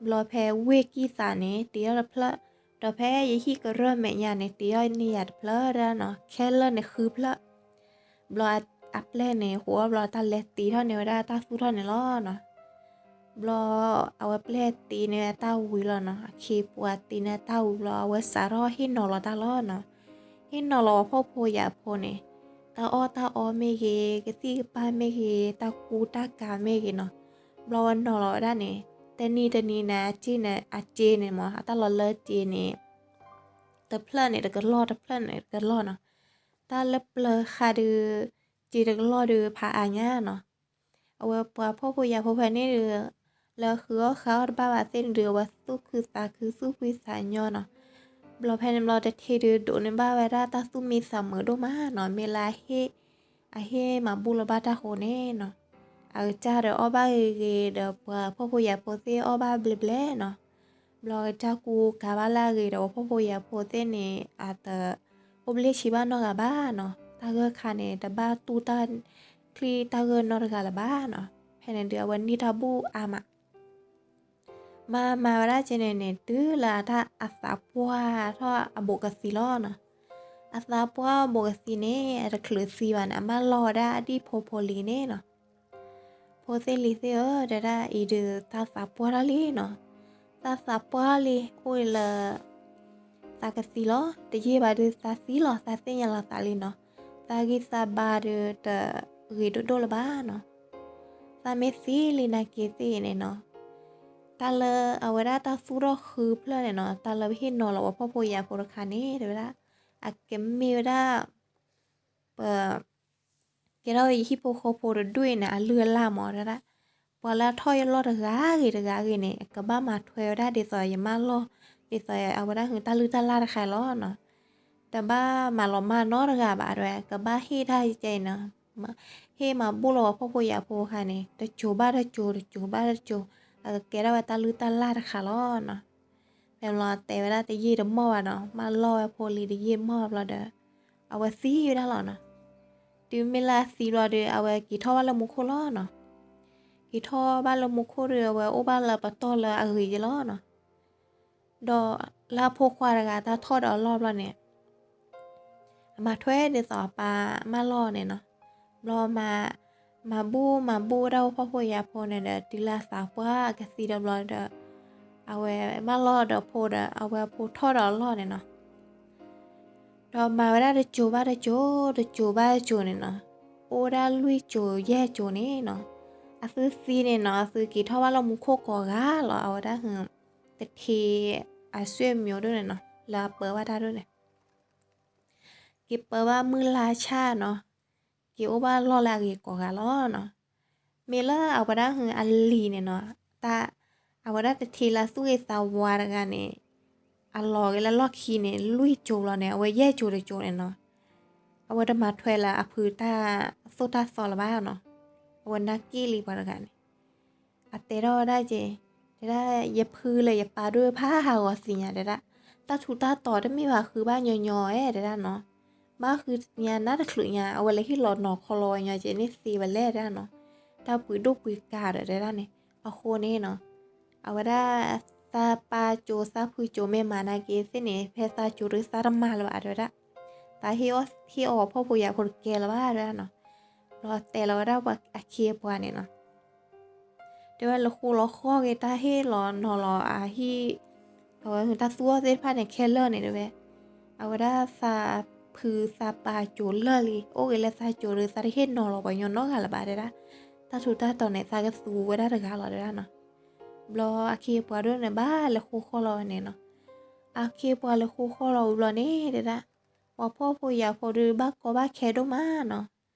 ဘျီဖဲဝ့ၢ်ကံၢ်သးန့ၣ် တ့ထီၣ်တဖျၢၣ်, ဒီးဖဲယဟံၣ်ကရၢၢ်မဲာ်ညါန့ၣ် တ့ထီၣ်န့ၢ်ယၤတဖျၢၣ်နီၤ, ခဲလၢာ်န့ၣ်ဃုဖျၢၣ်. ဘျီအပျဲၢ်န့ၣ် ဟိးအီၣ်ဘျီတၢ်လဲၤတ့ထီၣ်န့ၢ်ဝဲဒၣ်တၢ်သူၣ်ထီၣ်န့ၣ်လီၤနီၤ. ဘျီအဝဲပျဲၢ်တ့န့ၢ်တၢ်ဝံၤလီၤနီၤ, အခ့ပှၤတ့န့ၢ်တၢ်ဝံၤဘျီ အဝဲစးထီၣ်ဟ့ၣ်နီၤလီၤတၢ်လီၤနီၤ. ဟ့ၣ်နီၤလီၤပှၤဖှီၣ်ဖိယာ်ဖိန့ၣ် တၢ်အီၣ်တၢ်အီမ့ၢ်ဂ့ၤ, ကသံၣ်ကပၢ်မ့ၢ်ဂ့ၤ, တၢ်ကူတၢ်ကၤမ့ၢ်ဂ့ၤနီၤ. ဘျီဝဲနီၤလီၤဝဲဒၣ်န့ၣ် တနံၤတနံၤန့ၣ် အစ့န့ၣ် အစ့န့ၣ်မ့ၢ် အတၢ်လီၤလၢစ့န့ၣ် တဖျၢၣ်န့ၣ်တကလီၢ် တဖျၢၣ်န့ၣ်တကလီၢ်နီၤ. တၢ်လၢပျၢၤဃာ်ဒီး စ့တကလီၢ်ဒီးဖးအါညါနီၤ. အဝဲပှၤဖှီၣ်ဖိယာ်ဖိဖဲန့ၣ်ဒီး လၢဃုအီၣ်ဃုအီတဘၣ်ဘၣ်သ့ၣ်န့ၣ်ဒီး အဝဲသူၣ်ခုသးခုသူၣ်ဖှံသးညီနီၤ. ဘျီဖဲန့ၣ်ဘျီတထံၣ်ဒီး ဒိးန့ၢ်ဘၣ်ဝဲဒၣ်တၢ်သူၣ်မံသးမုာ်ဒိၣ်မးနီၤ, မ့ၢ်လၢ အဟ့ၣ်မၤဘူၣ်လီၤဘၣ်တၢ်ဃိန့ၣ်နီၤ. အကစၢ်ဒီးအီၣ်ဘၣ်ဂ့ၤဂ့ၤဒီး ပှၤဖှီၣ်ဖိယာ်ဖိသ့ၣ်အီၣ်ဘၣ်ဘျဲးဘျဲးနီၤ. ဘျီကစၢ်ကူကၤဘၣ်လၢအဂ့ၤဒီး ပှၤဖှီၣ်ဖိယာ်ဖိသ့ၣ်န့ၣ် အတအိၣ်ဘျ့ဆံးဘၣ်နီတဂၤဘၣ်နီၤ. တၢ်ဂၢၢ်ခါန့ၣ် တဘၣ်တူၢ်တၢ်ချံၣ်တၢ်ဂၢၢ်နီတဂၤလၢၤဘၣ်နီၤ. ဖဲန့ၣ်ဒီး အဝဲန့ၢ်တၢ်ဘူၣ်အါမး မၤမၤဝဲဒၣ်ကဲန့ၣ်န့ၣ် တုၤလၢအတၢ်အသးပှၢ်ထီၣ်အဘူးကသံလီၤနီၤ. အသးပှၢ်အဘူးကသံန့ၣ် အတချုးသံဘၣ်န့ၣ် အမၢလီၤဝဲဒၣ်အဒံၣ်ဖိဖိလံၤန့ၣ်နီၤ. ဖိသ့ၣ်လံၤသ့ၣ်ဧၢ တဲဒၣ်အံၤဒီး တၢ်သးပှၢ်ထီၣ်လံနီၤ. တၢ်သးပှၢ်လံ အိၣ်လၢ သးကသံလီၤ. တယံာ်ဘၣ်ဒီးသးသံလီၤ, သးသ့ၣ်ညါလီၤသးလံနီၤ. သးဂံၢ်သးဘါဒီးတဂ့ၤဒိၣ်ဒိၣ်လၢၤဘၣ်နီၤ. သးမ့ၢ်သံလံနာ်က့ၤသ့ၣ်န့ၣ်နီၤ. တၢ်လၢအဝဲဒၣ်တၢ်သူၣ်ထီၣ်ဃုဖျၢၣ်န့ၣ်နီၤ, တၢ်လၢပဟ့ၣ်နီၤလီၤပှၤဖှီၣ်ဖိယာ်ဖိတခါန့ၣ် တဲဝဲဒၣ် အကမ့ၢ်ဝဲဒၣ် ပ ကဲထီၣ်ဝဲယဟံၣ်ဖိဃီဖိတဒူၣ်အံၤန့ၣ် အလုၢ်အလၢ်မး တဲဒၣ်. ပှၤလၢအထီၣ်ယလီၢ်တဂၤဂ့ၤတဂၤဂ့ၤန့ၣ် ကဘၣ်မၤထွဲဝဲဒၣ်ဒ်သိးယမၢလီၢ် ဒ်သိးအဝဲဒၣ်ဟုတၢ်လုၢ်တၢ်လၢ်တခါလီၤနီၤ. တဘၣ်မၤလီၤမၢ်နီတဂၤဘၣ် တဲဝဲ ကဘၣ်ဟ့ၣ်တၢ်ကဲအံၤနီၤ. ဟ့ၣ်မၤဘူၣ်လီၤပှၤဖှီၣ်ဖိယာ်ဖိခါန့ၣ် တစိၤဘၣ်တစိၤ တစိၤဘၣ်တစိၤ အကကဲထီၣ်ဝဲတၢ်လုၢ်တၢ်လၢ်တခါလီၤနီၤ. ဖဲဘျီတဲဝဲဒၣ်တယံာ်တမီၢ်ဘၣ်နီၤ, မၢလီၤဝဲဖိလံၤတယံာ်တမီၢ်ဘၣ်ဘျီဒီး အဝဲသံဝဲဒၣ်လီၤနီၤ. တုၤမ့ၢ်လၢအသံဘျီဒီး အဝဲက့ၤထီၣ်ဘၣ်လၢမူခိၣ်လီၤနီၤ. က့ၤထီၣ်ဘၣ်လၢမူခိၣ်ဒီး အဝဲအိၣ်ဘၣ်လၢပတီၢ်လၢအဂ့ၤက့ၤလီၤနီၤ. ဒီးလၢအဖိခွါတဂၤတၢ်ထီၣ်ဒီးအလီၢ်ဘျီန့ၣ် အမၤထွဲဒ်သိးအပၢ်မၢလီၤန့ၣ်နီၤ. ဘျီမၤ မၤဘူၣ်မၤဘူၣ်ဝဲဒၣ်ပှၤဖှီၣ်ဖိယာ်ဖိန့ၣ်ဒီး တုၤလၢအသးပှၢ်အကသံဒီးဘျီဒီး အဝဲမၢလီၤဒီးဖိဒီး အဝဲအဖိထီၣ်ဒီးအလီၢ်န့ၣ်နီၤ. ဒီးမၤဝဲဒၣ်တစိၤဘၣ်တစိၤ တစိၤဘၣ်တစိၤန့ၣ်နီၤ, အိၣ်ဝဲဒၣ်လွံၢ်စိၤယဲၢ်စိၤန့ၣ်နီၤ. အသုသံန့ၣ်နီၤ အသုက့ၤထီၣ်ဘၣ်လၢမူခိၣ်ကိးဂၤလီၤ. အဝဲဒၣ်ဟု တထံအဆွေမျိုးဒိၣ်န့ၣ်နီၤ လၢအပၢဘၣ်တၢ်ဒိၣ်န့ၣ် က့ၤပၢဘၣ်မုၢ်လါဆၣ်နီၤ, က့ၤအိၣ်ဘၣ်လီၢ်လၢအဂ့ၤကိးဂၤလီၤနီၤ. မ့ၢ်လၢအဝဲဒၣ်ဟုအလံၤန့ၣ်နီၤ, တၢ် အဝဲဒၣ်တထံလၢသူၣ်ဂ့ၤသးဝါတဂၤန့ၣ် အလီၤက့ၤလၢလီၢ်ခံန့ၣ် လွံၢ်စိၤလီၤန့ၣ် အဝဲယဲၢ်စိၤတစိၤန့ၣ်နီၤ. အဝဲတမၤထွဲလၢအဖုတၢ်သိၣ်တၢ်သီလၢၤဘၣ်နီၤ. အဝဲနာ်က့ၣ်လံပှၤတဂၤန့ၣ် အတဲထီၣ်ဝဲဒၣ်က့ၤ, တဲဒၣ်ယဖုလၢယပၢ်ဒိၣ်ဖးဟးဂီၤသ့ၣ်ညါတဲဒၣ်, တၢ်ထူးတၢ်တီၤတမ့ၢ်ဘၣ်ဃုဘၣ်ညီညီဧဲတဲဒၣ်နီၤ. ဘၣ်ဃုညါနးတချုးညါ အဝဲလဲၤဟ့ၣ်လီၤနီၤခီလီၤဝဲညီက့ၤန့ၣ်သ့ဝဲလဲၣ်တဲဒၣ်နီၤ. တၢ်ပှ့ၤဒိၣ်ပှ့ၤကၤဒီးတဲဒၣ်န့ၣ် အဃိန့ၣ်နီၤ, အဝဲဒၣ် သးပၢ်စိၤသးဖုစိၤမ့ၢ်မၤနာ်က့ၤသ့ၣ်န့ၣ် ဖဲသးစိၤဒုးသးတမၤလၢၤဘၣ်တဲဝဲဒၣ်. သးဟ့ၣ်အီၣ်ဖှီၣ်ဖိယာ်ဖိတကဲလၢၤဘၣ်တဲဒၣ်နီၤ. ဘျီတဲလီၤဝဲဒၣ်ပှၤအခ့အပှၤန့ၣ်နီၤ တဲဝဲလၢဃိလီၤဃီက့ၤတၢ်ဟ့ၣ်လီၤနီၤလီၤအဟံၣ်, အဝဲဟုတၢ်သူၣ်အီၣ်သ့ၣ်တဖၣ်န့ၣ်ခဲလၢာ်န့ၣ်တဲဝဲ, အဝဲဒၣ်သးဖုသးပၢ်စိၤလၢာ်လံ အိၣ်ဂ့ၤလၢသးစိၤဒီးသးတဟ့ၣ်နီၤလီၤပှၤညီနီတဂၤလၢၤဘၣ်တဲဒၣ်. တၢ်ထူးတၢ်တီၤန့ၣ် သးကသူဝဲဒၣ်တဂၤလီၤတဲဒၣ်နီၤ. ဘျီအခ့အပှၤဒိၣ်န့ၣ်ဘၣ်လဲၤဃိဃီလီၤဝဲန့ၣ်နီၤ. အခ့အပှၤလဲၤဃိဃီလီၤဝံၤဘျီန့ၣ်တဲဒၣ်, ပှၤဖှီၣ်ဖိယာ်ဖိဒီးဘၣ်ကီဘၣ်ခဲဒိၣ်မးနီၤ.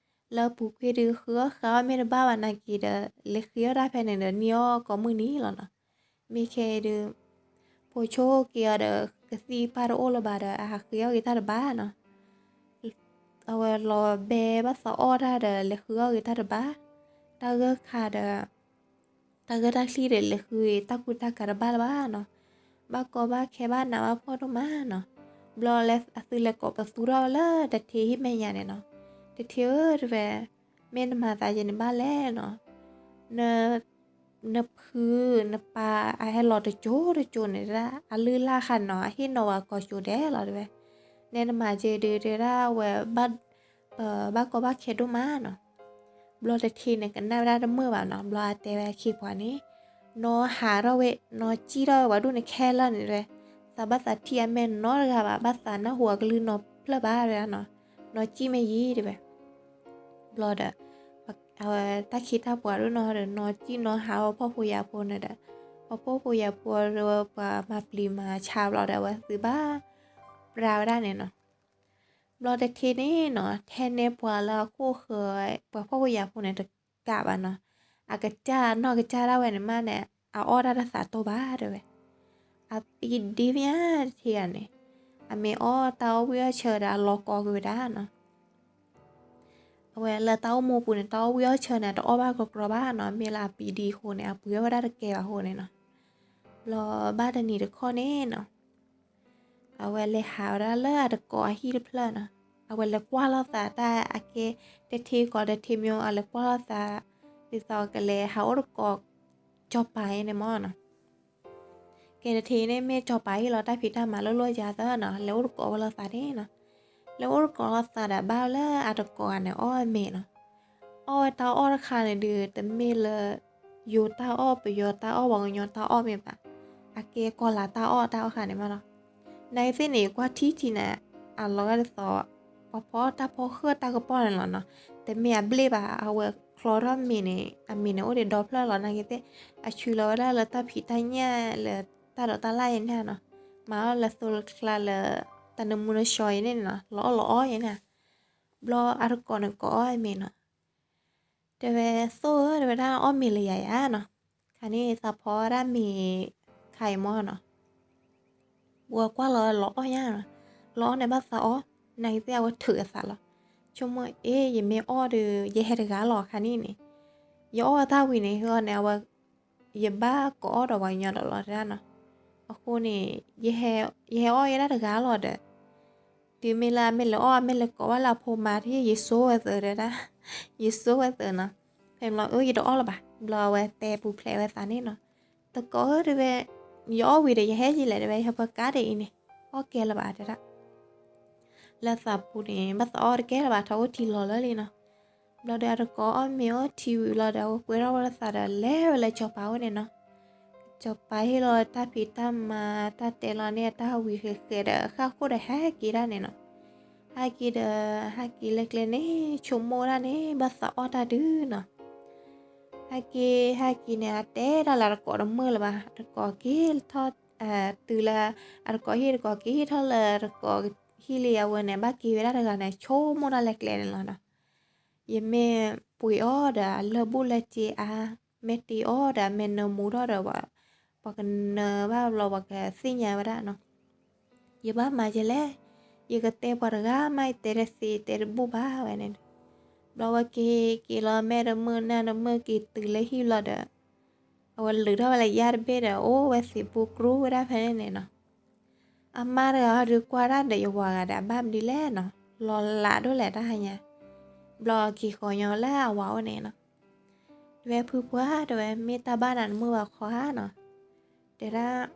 လၢပူၤကွံာ်ဒုး ဃုအီၣ်ဃုအီၣ်မ့ၢ်တဘၣ်ဘၣ်နာ်က့ဒီး လဲၤဃ့အီၣ်တၢ်ဖဲန့ၣ်ဒီး နံၣ်အီၣ်ကိးမုၢ်နံၤလီၤနီၤ. မ့ၢ်ခဲအံၤဒုး ဖိဆိက့ၤအီၤဒီး ကသံၣ်ပၢ်တအိၣ်လၢၤဘၣ်ဒီး အဟးဃ့အီၣ်ဂ့ၤတၢ်တဘၣ်နီၤ. အဝဲလီၤဘဲဘၣ်သးအီၣ်တၢ်ဒီး လဲၤဃုအီၣ်ဂ့ၤတၢ်တဘၣ်. တၢ်ဂၢၢ်ခါဒီး တၢ်ဂၢၢ်တၢ်ချံၣ်ဒီး လဲၤဃုဂ့ၤတၢ်ကူတၢ်ကၤတဘၣ်လၢၤဘၣ်နီၤ. ဘၣ်ကီဘၣ်ခဲဘၣ်နးဘၣ်ဖှီၣ်ဒိၣ်မးနီၤ. ဘျီလၢအသုလဲၤကိးပသူထီၣ်ဝဲလၢတထ့ဟံၣ်မဲာ်ညါန့ၣ်နီၤ. တထ့ဧၢ တဲဝဲ, မ့ၢ်နမၤသးယဲန့ၣ်ဘၣ်လဲၣ်နီၤ. န နဖု နပၢ်အဟဲလီၤတကၠိတကၠိန့ၣ်ဒၣ် အလုၢ်အလၢ်ဃၣ်နီၤ အဟ့ၣ်နီၤဝဲကိးကၠိဒဲးလီၤတဲဝဲ. နဲနမၤက့ၤဒုးတဲဒၣ်ဝဲ ဘၣ်ကီဘၣ်ခဲဒိၣ်မးနီၤ. ဘျီတထ့န့ၣ် ကနၣ်ဝဲဒၣ်တမုာ်ဘၣ်နီၤ. ဘျီအတဲဝဲအခ့အပှၤန့ၣ်, နီၢ်ဟးထီၣ်ဝဲ နီၢ်စံၣ်ထီၣ်ဝဲပှၤဒိၣ်န့ၣ်ခဲလၢာ်န့ၣ်တဲဝဲ, သးဘၣ်သးထံၣ်အမဲာ်နီတဂၤဘၣ်, ဘၣ်သးနၢ်ဟူအကလုၢ်နီတဖျၢၣ်ဘၣ်တဲဒၣ်နီၤ. နီၢ်စံၣ်မ့ၢ်ယံၤတဲဝဲ. ဘျီဒီး အဝဲတၢ်ခ့တၢ်ပှၤဒိၣ်နီၤဒီး နီၢ်စံၣ်နီၢ်ဟးဝဲဖှီၣ်ဖိယာ်ဖိန့ၣ်ဒီး ပှၤဖှီၣ်ဖိယာ်ဖိဒီး ပှၤမၤပျံၤမၤဆါဘျီဒီး အဝဲသုဘၣ်ပြၢဝဲဒၣ်န့ၣ်နီၤ. ဘျီတထ့န့ၣ်နီၤ ထဲန့ၢ်ပှၤလၢအခိၣ်ဃၢၤ ပှၤဖှီၣ်ဖိယာ်ဖိန့ၣ်တကးဘၣ်နီၤ. အကစၢ်နီၢ်ကစၢ်ဒၣ်ဝဲန့ၣ်မးန့ၣ် အအီၣ်တၢ်တသးတီၢ်ဘၣ်တဲဝဲ. အပံဒံမ့ၢ်တထ့ဂၤန့ၣ် အမ့ၢ်အီၣ်တၢ်အီၣ်ဝံၣ်အီၣ်ဆၢဒီး အလီၤကိးက့ၤဝဲဒၣ်နီၤ. အဝဲလၢတၢ်အိၣ်မူပူၤန့ၣ် တၢ်အီၣ်ဝံၣ်အီၣ်ဆၢန့ၣ် တအီၣ်ဘၣ်ကြီကြီဘၣ်နီၤ. မ့ၢ်လၢအပံဒံအဃိန့ၣ် အပှ့ၤအီၣ်ဝဲဒၣ်တကဲဘၣ်အဃိန့ၣ်နီၤ. ဘျီဘၣ်တနံၤတခီန့ၣ်နီၤ အဝဲလဲၤဟးဝဲဒၣ်လၢအတကိးအဟံၣ်တဖျၢၣ်နီၤ. အဝဲလဲၤကွၢ်လိာ်သးတၢ်အကဲ တထ့ကိးတထ့မ့ၢ် အလဲၤကွၢ်လိာ်သး ဒ်သိးကလဲၤဟးအိၣ်တကိး ကၠီၤပၤအံၤန့ၣ်မ့ၢ်နီၤ. ကဲတထ့န့ၣ်မ့ၢ်ကၠီၤပၤဟ့ၣ်လီၤတၢ်ဖံးတၢ်မၤလိၣ်လိၣ်ယၤသၢနီၤ, လဲၤအိၣ်တကိးဝဲလိာ်သးန့ၣ်နီၤ. လဲၤအိၣ်တကိးလိာ်သးဒီး ဘၣ်လၢအတကိးဂၤန့ၣ် အီၣ်အမဲာ်နီၤ. အီၣ်ဝဲတၢ်အီၣ်တခါန့ၣ်ဒုး တမ့ၢ်လၢ ယိၤတၢ်အီၣ် ပယီၤတၢ်အီၣ် ပှၤကညီတၢ်အီၣ်မ့ၢ်ဘၣ်, အကဲကီၤလၤတၢ်အီၣ်တၢ်အီၣ်ဃါန့ၣ်မ့ၢ်နီၤ. နသ့ၣ်န့ၣ် ကွၢ်ထံထံန့ၣ် အလီၤဂာ်ဒ်သိး ပှၤဖီတၢ်ဖီဃၢၣ်တၢ်ကပီၢ်န့ၣ်လီၤနီၤ. တမ့ၢ်အဘျ့ၣ်ဘၣ်, အဝဲချီထီၣ်မ့ၤန့ၣ် အမ့ၤန့ၣ်အိၣ်ဒံးဒီဖျၢၣ်လီၤ. နကသ့ၣ် အဆူလီၤဝဲဒၣ်လၢတၢ်ဖံးတၢ်ညၣ်လၢတၢ်ဒိးတၢ်လၣ်ယဲန့ၣ်နီၤ. မၤအီၣ်လၢသိလၢချါလၢ တၢ်နမူနဆှီယဲန့ၣ်နီၤ, လီၤအီၣ်လီၤအီယဲန့ၣ်. ဘျီအတကိးန့ၣ်ကိးအီၣ်အမဲာ်နီၤ. တဲဝဲ သိၣ်ဧၢ တဲဝဲဒၣ် အီၣ်မ့ၤလၢယၤယၤနီၤ. ခါန့ၣ်သးဖီဝဲဒၣ်မ့ၤခါအံၤမ့ၢ်နီၤ. ဝဲကွၢ်လီၤလီၤအီၣ်ညါနီၤ. လီၤအီၣ်န့ၣ်ဘၣ်သးအီၣ်, နကသ့ၣ်အဝဲထုးအသးလီၤ. ဆိကမိၣ်အ့ ယမ့ၢ်အီၣ်ဒီး ယဟဲတဂၤလီၤခါန့ၣ်န့ၣ်. ယအီၣ်တၢ်ဝံၤန့ၣ် ဟဲအီၣ်န့ၣ် အဝဲ ယဘၣ်ကိးအီၣ်ဒီးပှၤကညီဒီးလီၤတဲဒၣ်နီၤ. အဃိန့ၣ် ယဟဲအီၣ်ယဲဒၣ်တဂၤလီၤဒီး တုၤမ့ၢ်လၢအမ့ၢ်လဲၤအီၣ် အမ့ၢ်လဲၤကိးဘၣ်လၢအဖိမါတဟ့ၣ် ယဆိဝဲသၢတဲဒၣ်, ယဆိဝဲသၢနီၤ. ဖဲဘျီအၢ ယတအီၣ်လၢၤဘၣ်. ဘျီအဝဲတဲပူၤဖျဲးဝဲသးန့ၣ်နီၤ. တကိးဧၢ တဲဝဲ, ယအီၣ်ဝံၤဒီး ယဟဲယံာ်လဲၣ် တဲဝဲ, ယဟဲပှၤကါဒဲးအံၤန့ၣ် အီၣ်ကဲလၢၤဘၣ်တဲဒၣ်. လၢသးပူၤန့ၣ် ဘၣ်သးအီၣ်တကဲလၢၤဘၣ် ထီၣ်အိၣ်ထံလီၤလၢလံနီၤ. ဘျီဒီးအတကိးအီၣ်မ့ၤအီထံဝံၤလီၤဒီး အဝဲပှဲၤထီၣ်ဝဲလိာ်သးဒီး လဲၤဝဲလၢကၠီၤပၤအိၣ်န့ၣ်နီၤ. ကၠီၤပၤဟ့ၣ်လီၤတၢ်ဖံးတၢ်မၤ တၢ်တဲလီၤန့ၢ်အတၢ်ဝံၤဃဲးဃဲးဒီး ဃၣ်ခိၣ်ဒီးဟဲက့ၤဒၣ်န့ၣ်နီၤ. ဟဲက့ၤဒီး ဟဲက့ၤလၢကျဲန့ၣ် ဆိကမိၣ်ဒၣ်န့ၣ် ဘၣ်သးအီၣ်တၢ်ဒုးနီၤ. ဟဲက့ၤ ဟဲက့ၤန့ၣ် အတဲဒၣ်လၢအတကိးတမုာ်လၢၤဘၣ်, တကိးက့ၤထီၣ် တုၤလၢ အတကိးဟ့ၣ် တကိးက့ၤဟ့ၣ်ထီၣ်လၢတကိးဟံၣ်လံအဝဲန့ၣ် ဘၣ်က့ၤဝဲဒၣ်တဂၤန့ၣ် ဆိကမိၣ်ဒၣ်လၢကျဲန့ၣ်လီၤနီၤ. ယမ့ၢ်ပှ့ၤအီၣ်ဒီးအလၢၢ်ဘူၣ်လၢၢ်စ့အါ, မ့ၢ်တ့အီၣ်ဒီးမ့ၢ်နၢမူထီၣ်ဒီး ပှၤကနၢဘၣ်ဘျီ ပှၤကသ့ၣ်ညါဝဲဒၣ်နီၤ. ယဘၣ်မၤယဲလဲၣ်, ယကတဲပှၤတဂၤမး ယတဲတသ့ တဲတဘူၣ်ဘၣ်ဝဲန့ၣ်. ဘျီဝဲက့ၤက့ၤလီၤ မဲာ်တမုာ်နါတမုာ် က့ၤတုၤလၢဟံၣ်ဘျီဒီး အဝဲလုာ်ထီၣ်ဝဲလၢယၢ်တဘ့ၣ်ဒီး အိၣ်ဝဲသံးပူၤ ကြူဝဲဒၣ်ဖဲန့ၣ်န့ၣ်နီၤ. အမါတဂၤဟီဒုးကွၢ်ဒၣ်ဒီးယဝၤဂၤဒီး အဘၣ်မနုၤလဲၣ်နီၤ, လီၤလးဒိၣ်လဲၣ်တၢ်ဟါညါ. ဘျီက့ၤဃီညီလၢအဝၤအိၣ်န့ၣ်နီၤ. တဲဝဲဖုပှၢ် တဲဝဲ မ့ၢ်တၢ်ဘၣ်နၤနမုာ်ဘၣ်ခီဧါနီၤ. တဲဒၣ်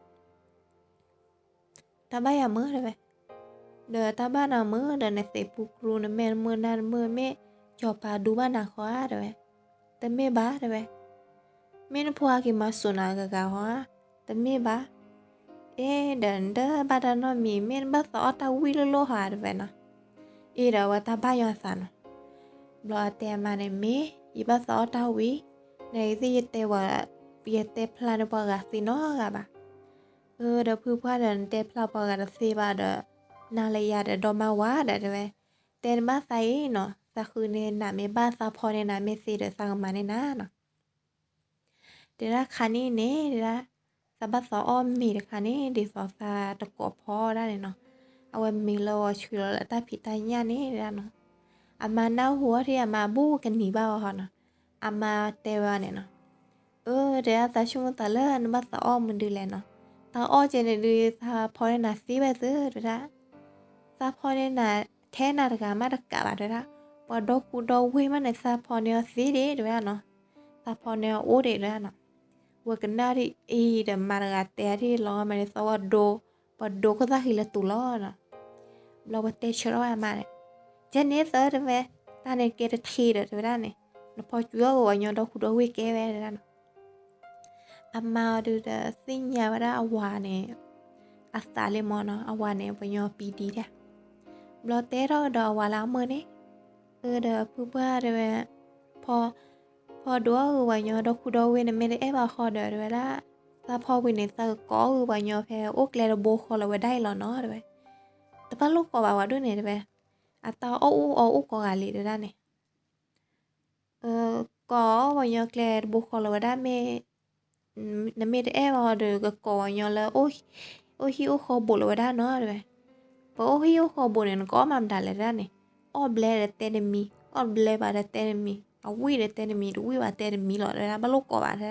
တၢ်ဘၣ်ယၤမုာ်တဲဝဲ, ဒီးတၢ်ဘၣ်နၤမုာ်ဒီး နသံးပူၤကြူ နမဲာ်တမုာ်နါတမုာ် မ့ၢ်ကၠီၤပၤဒူဘၣ်နၤဃီဧါတဲဝဲ. တမ့ၢ်ဘၣ်တဲဝဲ. မ့ၢ်နဖိဟဲက့ၤမၤစိာ်နၤဂၤဂၤဃီဧါ. တမ့ၢ်ဘၣ်. အ့ ဒီးနတဘၣ်တၢ်နီတမံၤ မ့ၢ်နဘၣ်သးအီၣ်တၢ်ဝံၣ်လိၣ်လိၣ်ဟါတဲဝဲနီၤ. အ့ဒီးအဝဲတၢ်ဘၣ်ယွၤသးနီၤ. ဘျီအတဲအမါန့ၣ် မ့ၢ်ယဘၣ်သးအီၣ်တၢ်ဝံၣ်, နသ့ၣ်ယတဲဝဲ, ယတဲဖျါန့ၢ်ပှၤဂၤသ့နီတဂၤဘၣ်. အၢ ဒီးဖုပှၢ်ဒီး နတဲဖျါပှၤဂၤတသ့ဘၣ်ဒီး နၤလၢယၤဒီးဒီမါဝၤဒီးတဲဝဲ, တဲနဘၣ်သးအံၤနီၤ သးဃုန့ၢ်နၤမ့ၢ်ဘၣ် သးဖီန့ၢ်နၤမ့ၢ်သ့ဒီး သးကမၤန့ၢ်နၤနီၤ. တဲဒၣ်ခါန့ၣ်န့ၣ် တဲဒၣ် သးဘၣ်သးအီၣ်မ့ၤတခါန့ၣ် ဒ်သိးသးတကိးဖီဒၣ်န့ၣ်နီၤ. အဝဲမ့ၤလၢအီၤဆှံလီၤလၢတၢ်ဖံးတၢ်ညၣ်န့ၣ်ဒၣ်နီၤ. အမါနၢ်ဟူအီၤထံၣ် အမါဘူးကနံၤဘၣ်အီၤဟီနီၤ. အမါတဲဝဲန့ၣ်နီၤ, အၢ တဲဒၣ် သးဆိကမိၣ်သးလၢနဘၣ်သးအီၣ်မနုၤလဲၣ်နီၤ. သးအီၣ်ကဲန့ၣ်ဒုး သးဖီန့ၢ်နၤသ့ဝဲသၢ တဲဒၣ်. သးဖီန့ၢ်နၤထဲနၤတဂၤမးတကးဘၣ် တဲဒၣ်. ပှၤဒီခူဒီဝ့ၢ်မးန့ၣ် သးဖီန့ၢ်အီၤသ့ဒ့ၣ် တဲဝဲဒၣ်နီၤ. သးဖီန့ၢ်အီၤအိၣ်ဒ့ၣ် တဲဒၣ်နီၤ. ဝဲကနၣ်ဒ်အံၤဒီး မါတဂၤတဲဒ်လီၤမးန့ၣ် သးဝဲဒိပှၤဒိခိၣ်သၣ်ဃံလၢတူၤလီၤနီၤ. ဘျီဝဲတဲဆၢထၢၣ်ဝဲအမါန့ၣ်, ကဲန့ၣ်သၢ တဲဝဲ, တၢ်န့ၣ်ကဲတထံဒီး တဲဝဲဒၣ်န့ၣ်, နဖီကွံာ်အီၣ်ဂ့ၤပှၤညီဒီခူဒီဝ့ၢ်ကဲဝဲ တဲဒၣ်နီၤ. အမါအီၤဒုးဒီးသ့ၣ်ညါဝဲဒၣ်အဝၤန့ၣ် အသးလံမးနီၤ, အဝၤန့ၣ် ပှၤညီပံဒံဒၣ်. ဘျီတဲထီၣ်ကဒီးအဝၤလၢအမုၢ်န့ၣ်, အၢ ဒီးဖုပှၢ် တဲဝဲ, ဖီ ဖီဒိအီၣ်ဂ့ၤပှၤညီဒီခူဒီဝ့ၢ် နမ့ၢ်တအဲၣ်ဘၣ်ဃီဒီး တဲဝဲဒၣ်, သးဖီဝံၤန့ၣ် သးကကိးအီၣ်ဂ့ၤပှၤညီဖဲအိၣ်ကျဲတဘိဃီလၢၤဝဲဒၣ်အံၤလီၤနီၤ တဲဝဲ. တဘၣ်လိၣ်ကိးဘၣ်ဝဲဒၣ်န့ၣ် တဲဝဲ, အတၢ်အီၣ်အီၣ်အိၣ်ကိးဂၤလံ တဲဒၣ်န့ၣ်. ကိးအီၣ်ပှၤညီကျဲတဘိဃီလၢၤဝဲဒၣ်မ့ၢ် နမ့ၢ်တအဲၣ်ဘၣ်ဃီဒီး ကကိးပှၤညီလၢ အိၣ်ဟံၣ်အိၣ်ဃီဘိးလၢၤဝဲဒၣ်နီၤ တဲဝဲ. ပှၤအိၣ်ဟံၣ်အိၣ်ဃီဘိးန့ၣ် နကအီၣ်မၤမတၤလဲၣ် တဲဒၣ်န့ၣ်. အီၣ်ဘျဲဒီးတဲတမံၤ, အီၣ်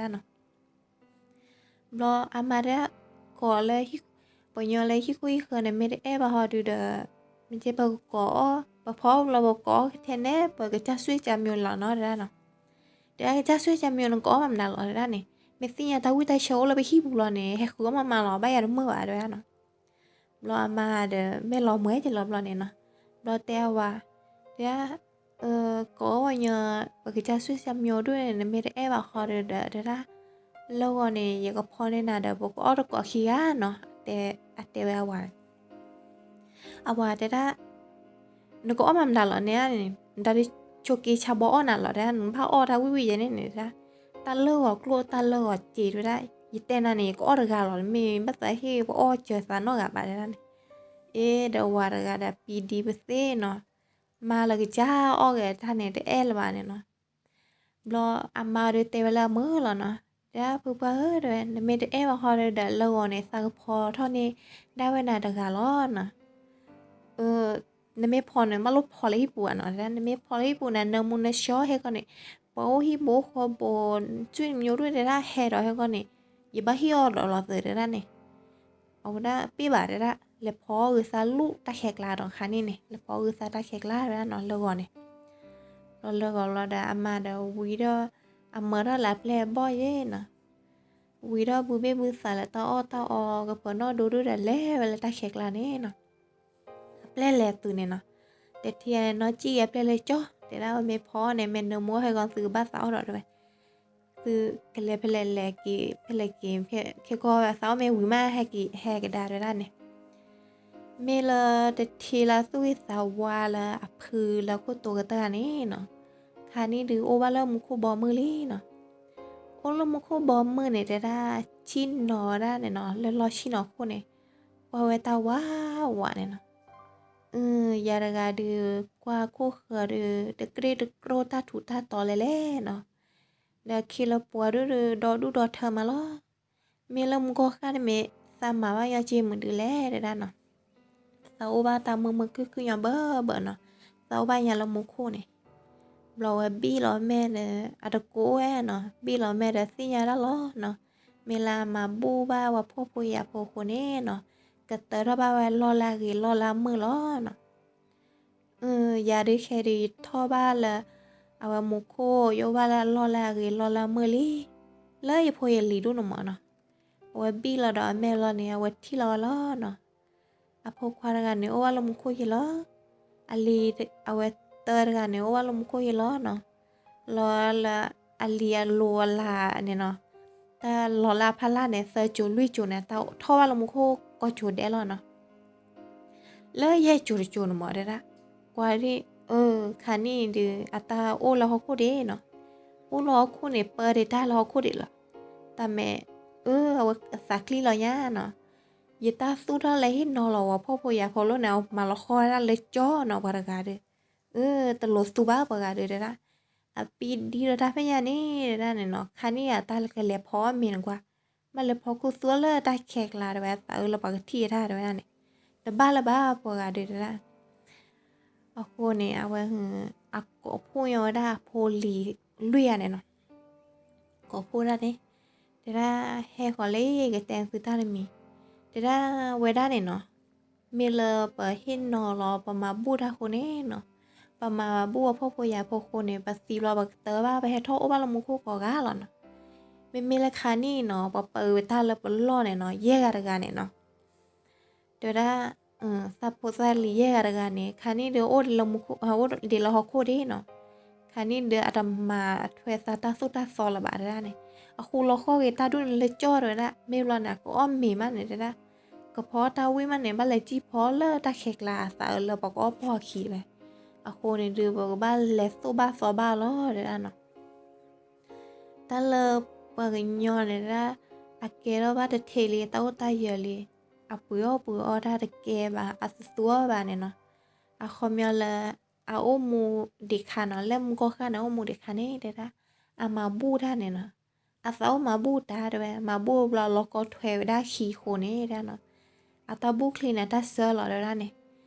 ဘျဲဘၣ်ဒီးတဲတမံၤ, အဝံၣ်ဒီးတဲတမံၤ, တဝံၣ်ဘၣ်တဲတမံၤလီၤ တဲဝဲဒၣ်, ဘၣ်လိၣ်ကိးဘၣ် တဲဒၣ်နီၤ. ဘျီအမါတဲဒၣ်, ကိးလၢ ပှၤညီလၢဟံၣ်ခိၣ်ဟံၣ်ဃၢၤန့ၣ် မ့ၢ်တအဲၣ်ဘၣ်ဃီဒီး မ့ၢ်ကဲပကကိးအီၣ်, ပဖီဘျီပကိးအီၣ်ထဲန့ၣ် ပကစၢ်စွ့ၣ်ကစၢ်မျိၤလီၤနီၤ တဲဒၣ်နီၤ. တဲဒၣ်ကစၢ်စွ့ၣ်ကစၢ်မျိၤ နကအီၣ်မၤမတၤလီၤ တဲဒၣ်န့ၣ်. မ့ၢ်သ့ၣ်ညါတၢ်ဝံၣ်တၢ်ဆၢအိၣ်လၢပဟံၣ်ပူၤလီၤန့ၣ် ဟဲဃုအီၣ်မးမးလီၤ ဘၣ်ယၤတမုာ်ဘၣ် တဲဝဲဒၣ်နီၤ. ဘျီအမါဒီးမ့ၢ်လီၤမၢ်က့ၤလီၤဘျီန့ၣ်နီၤ. ဘျီတဲအဝၤ, တဲဒၣ်, ကိးအီၣ်ပှၤညီ, ပကစၢ်စွ့ၣ်ကစၢ်မျိၤဒိၣ်န့ၣ် နမ့ၢ်တအဲၣ်ဘၣ်ဃီဒီး တဲဒၣ်, လၢဂီၤန့ၣ် ယကဖီန့ၢ်နၤဒီး ပကအီၣ်တကိးခံဂၤနီၤ, အတဲဝဲအဝၤန့ၣ်. အဝၤတဲဒၣ်, နကအီၣ်မၤမတၤလီၤန့ၣ်န့ၣ် နတၢ်ဒုးဆိးက့ဆါဘီအီၣ်နၤလီၤ တဲဒၣ်, နဘၣ်အီၣ်တၢ်ဝံၣ်ဝံၣ်ယဲန့ၣ်န့ၣ် တဲဒၣ်, တၢ်လၢဂီၤကျိၣ်တၢ်လၢဂီၤစ့ၤ တဲဝဲဒၣ်, ယတဲနၤန့ၣ် ယကအီၣ်တဂၤလီၤ, မ့ၢ်ဘၣ်သးဟ့ၣ်ပအီၣ်စၢၤသးနီတဂၤဘၣ် တဲဒၣ်န့ၣ်. အ့ ဒီးဝၤတဂၤဒီးပံဒံပသ့နီၤ, မါလၢကစၢ်အီၣ်ဂ့ၤတၢ်န့ၣ် တအဲၣ်လၢၤဘၣ်န့ၣ်နီၤ. ဘျီအမါဒီးတဲဝဲလၢအမုာ်လီၤနီၤ, တဲဒၣ်ဖုပှၢ်ဧၢ တဲဝဲ, နမ့ၢ်တအဲၣ်ဘၣ်ဃီဒီး လၢဂီၤန့ၣ် သးကဖီထီၣ်န့ၢ်ဒၣ်ဝဲနၤတဂၤလီၤနီၤ. နမ့ၢ်ဖီန့ၣ် ဘၣ်လိၣ်ဖီလၢဟံၣ်ပူၤဘၣ်နီၤ, တဲဒၣ်, နမ့ၢ်ဖီလၢဟံၣ်ပူၤန့ၣ် နၢမူနၢဆှီဟဲကီးန့ၣ်, ပှၤအိၣ်ဟံၣ်ဘိဃီဘိး စွံၣ်မၠိဒိၣ်တဲဒၣ်ဟဲဒီးဟဲကီးန့ၣ်, ယဘၣ်ဟ့ၣ်အီၣ်ဒီးလီၤသၢ တဲဒၣ်န့ၣ်. အဝဲဒၣ်ပ့ၢ်ဘၣ်တဲဒၣ်, လဲၤဖီအီၣ်ဂ့ၤသးလူၣ်တၢ်ခဲကျါဒီးခါန့ၣ်န့ၣ် လဲၤဖီအီၣ်ဂ့ၤသးတၢ်ခဲကျါ တဲဒၣ်နီၤ လၢဂီၤန့ၣ်. ဘျီလၢဂီၤလီၤဒီးအမါဒီးဝံၤဒီး အမၢထီၣ်လၢအပျဲၢ်အဘီၣ်ယဲနီၤ, ဝံၤဒီးဘုဘ့ၣ်ဘုသးလၢတၢ်အီၣ်တၢ်အီ ကပၢၤနီၣ်ဒိဒိၣ်ဒီးလဲၤဝဲလၢတၢ်ခဲကျါန့ၣ်နီၤ. အပျဲၢ်လဲၤသုးန့ၣ်နီၤ, တထံၣ်နီၢ်ကံၣ်အပျဲၢ်လၢကၠီ တဲဒၣ်ဝဲမ့ၢ်ဖီအီၣ်န့ၣ် မ့ၢ်နၢမူဟဲဂီၤသုးကဘၣ်သးအီၣ်ဒီးတဲဝဲ သုးကလဲၤဖဲလဲၣ်လဲၤက့ၤ ဖဲလဲၣ်က့ၤ ခဲကီၢ်သးအီၣ်မ့ၢ်ဝံၤမး ဟဲက့ၤဟဲကဒါတဲဒၣ်န့ၣ်. မ့ၢ်လၢတထံၣ်လၢသူၣ်ဂ့ၤသးဝါလၢအဖုလၢခိၣ်တိၤကတၢၢ်န့ၣ်နီၤ, ခါန့ၣ်ဒုးအိၣ်ဘၣ်လၢမူခိၣ်ဘီမုၢ်လံနီၤ. အိၣ်လၢမူခိၣ်ဘီမုၢ်န့ၣ် တဲဒၣ်ဆံၣ်နီၤဝဲဒၣ်န့ၣ်နီၤ, လၢလီၢ်ဆံၣ်နီၤခိၣ်န့ၣ် ကွၢ်ဝဲတၢ်ဝးဝးန့ၣ်နီၤ. အၢ ယၤတဂၤဒုး ကွၢ်ခိၣ်ဃၢၤဒုး တကြ့ၢ်တကြိၢ်တၢ်ထူးတၢ်တီၤလဲၣ်လဲၣ်နီၤ. ဒီးခ့လၢပှၤဒုးဒုး ဒီဒူၣ်ဒီထၢမးလီၤ. မ့ၢ်လၢမူခိၣ်ဃၢ်တမ့ၢ် သးမၤဘၣ်ညီက့မုာ်ဒုးလဲၣ်တဲဒၣ်နီၤ. သးအိၣ်ဘၣ်တၢ်မုာ်မုာ်ခုၣ်ခုၣ်ညီဘၢဘၢနီၤ, သးအိၣ်ဘၣ်ညါလၢမူခိၣ်န့ၣ်. ဘျီဝဲဘံၣ်လီၤမဲာ်ဒီး အတကိးဝဲနီၤ, ဘံၣ်လီၤမဲာ်ဒီးသ့ၣ်ညါဒၣ်လီၤနီၤ. မ့ၢ်လၢအမၤဘူၣ်ဘၣ်ပှၤဖှီၣ်ဖိယာ်ဖိအဃိန့ၣ်နီၤ, ကတၢၢ်ထီၣ်ဘၣ်ဝဲလီၢ်လၢအဂ့ၤလီၢ်လၢအမုာ်လီၤနီၤ. အၢ ယၤဒုးခဲဒုးယထီၣ်ဘၣ်လၢ အဝဲမူခိၣ် ယအိၣ်ဘၣ်လၢအလီၢ်လၢအဂ့ၤလီၢ်လၢအမုာ်လံ လၢယဖိယလံၤဒိၣ်န့ၣ်မးနီၤ. အဝဲဘံၣ်လီၤဒီးအမဲာ်လီၤန့ၣ် အဝဲထံၣ်လီၤဝဲလီၤနီၤ. အဖိခွါတဂၤန့ၣ် အိၣ်ဘၣ်လၢမူခိၣ်ယံၤလီၤ. အလံၤ အဝဲတၢတဂၤန့ၣ် အိၣ်ဘၣ်လၢမူခိၣ်ယံၤလီၤနီၤ. လီၤလၢအလံၤအလိၤအလၤန့ၣ်နီၤ, တၢ်လီၤလၢအဖီလာ်န့ၣ် သၢစိၤလွံၢ်စိၤန့ၣ် တၢ်ထီၣ်ဘၣ်လၢမူခိၣ်ကိးစိၤဒဲးလီၤနီၤ. လၢယဲၢ်စိၤတစိၤန့ၣ်မးတဲဒၣ်, ကွၢ်ဒ်, အၢ ခါန့ၣ်ဒုး အတၢ်အိၣ်လၢဟီၣ်ခိၣ်ဒံးနီၤ. အိၣ်လၢဟီၣ်ခိၣ်န့ၣ် ပၢဒံးတၢ်လၢဟီၣ်ခိၣ်ဒံးလီၤ. တၢ်မဲာ်, အၢ အဝဲသးကျံလီၤညါနီၤ. ယတၢ်သူၣ်ထီၣ်လၢဟ့ၣ်နီၤလီၤပှၤဖှီၣ်ဖိယာ်ဖိလီၤန့ၣ် အမၤလီၤဃီဒၣ်လၢကၠီနီၤ ပှၤတဂၤဒီး. အၢ တလိၣ်သူဘၣ်ပှၤဂၤဒုးတဲဒၣ်, အပံဒံဒီးတၢ်ဖဲညါန့ၣ်တဲဒၣ်န့ၣ်နီၤ, ခါန့ၣ်အတၢ်ကလဲၤဖီအီၣ်မ့ၤနကွၢ်, ဘၣ်လဲၤဖီခိၣ်သူအီၣ်လၢတၢ်ခဲကျါတဲဝဲ, သးအၢလၢပှၤကထံၣ်အတၢ်တဲဝဲဒၣ်န့ၣ်, တဘၣ်လၢၤဘၣ်ပှၤဂၤဒုးတဲဒၣ်. အဃိန့ၣ် အဝဲ အကိးဖှိၣ်ညီဝဲဒၣ်အဖိလံၤလွံၢ်ဂၤန့ၣ်နီၤ, ကိးဖှိၣ်ဒၣ်န့ၣ်, တဲဒၣ်, ဟဲဃီၤလၢကတဲသုတၢ်တမံၤ, တဲဒၣ်ဝဲဒၣ်န့ၣ်နီၤ, မ့ၢ်လၢပဟ့ၣ်နီၤလီၤပမၤဘူၣ်တၢ်ဃိန့ၣ်နီၤ, ပမၤဘူၣ်အဖှီၣ်ဖိယာ်ဖိဃိန့ၣ် ပသံဘျီပကတၢၢ်ဘၣ် ပဟဲထီၣ်အိၣ်ဘၣ်လၢမူခိၣ်ကိးဂၤလီၤနီၤ. မ့မ့ၢ်လၢခါန့ၣ်နီၤ ပပာ်ဝဲတၢ်လၢပလီၢ်န့ၣ်နီၤ ယဲၢ်ဂၤတဂၤန့ၣ်နီၤ, တဲဝဲဒၣ်, သးဖိသၣ်လံၤယဲၢ်ဂၤတဂၤန့ၣ် ခါန့ၣ်ဒုး အိၣ်ဒံးလၢဟီၣ်ခိၣ်ဒ့နီၤ, ခါန့ၣ်ဒုးအတမၤထွဲသးတၢ်သိၣ်တၢ်သီလၢၤဘၣ်တဲဒၣ်န့ၣ်, အဃိလီၤဃီၣ်ဂ့ၤတၢ်ဒူၣ်န့ၣ်လၢကၠီၣ်တဲဝဲဒၣ်, မ့ၢ်ဘျီန့ၣ် အကအီၣ်မ့ၤမးန့ၣ်တဲဒၣ်, ကဖီတၢ်ဝံၣ်မးန့ၣ် ဘၣ်လဲၤကံၣ်ဖီလၢတၢ်ခဲကျါအသးအၢလၢပှၤကအီၣ်ပှီၢ်အခံတဲဝဲ, အဃိန့ၣ်ဒုး ပကဘၣ်လဲၤသိၣ်ဘၣ်သီဘၣ်လီၤတဲဒၣ်နီၤ. တၢ်လၢပှၤကညီန့ၣ်ဒၣ်, အကဲထီၣ်ဘၣ်တထံးလံ တၢ်အိၣ်တၢ်ယၢၤလံ, အပှ့ၤအီၣ်ပှ့ၤအီတၢ်တကဲဘၣ် အတသူအီၣ်ဘၣ်န့ၣ်နီၤ, အခီပညီလၢ အအိၣ်မူဒံးခါနီၤ လၢမူကီၢ်ဃၢ်န့ၣ် အိၣ်မူဒံးခါန့ၣ်တဲဒၣ်, အမၤဘူၣ်တၢ်န့ၣ်နီၤ, အသးအိၣ်မၤဘူၣ်တၢ်တဲဝဲ မၤဘူၣ်ဘျီလီၤကီထွဲဝဲဒၣ်ခံဃိန့ၣ်ဒၣ်နီၤ, အတၢ်ဘူၣ်ချံန့ၣ် အတၢ်စၢလီၤတဲဝဲဒၣ်န့ၣ်,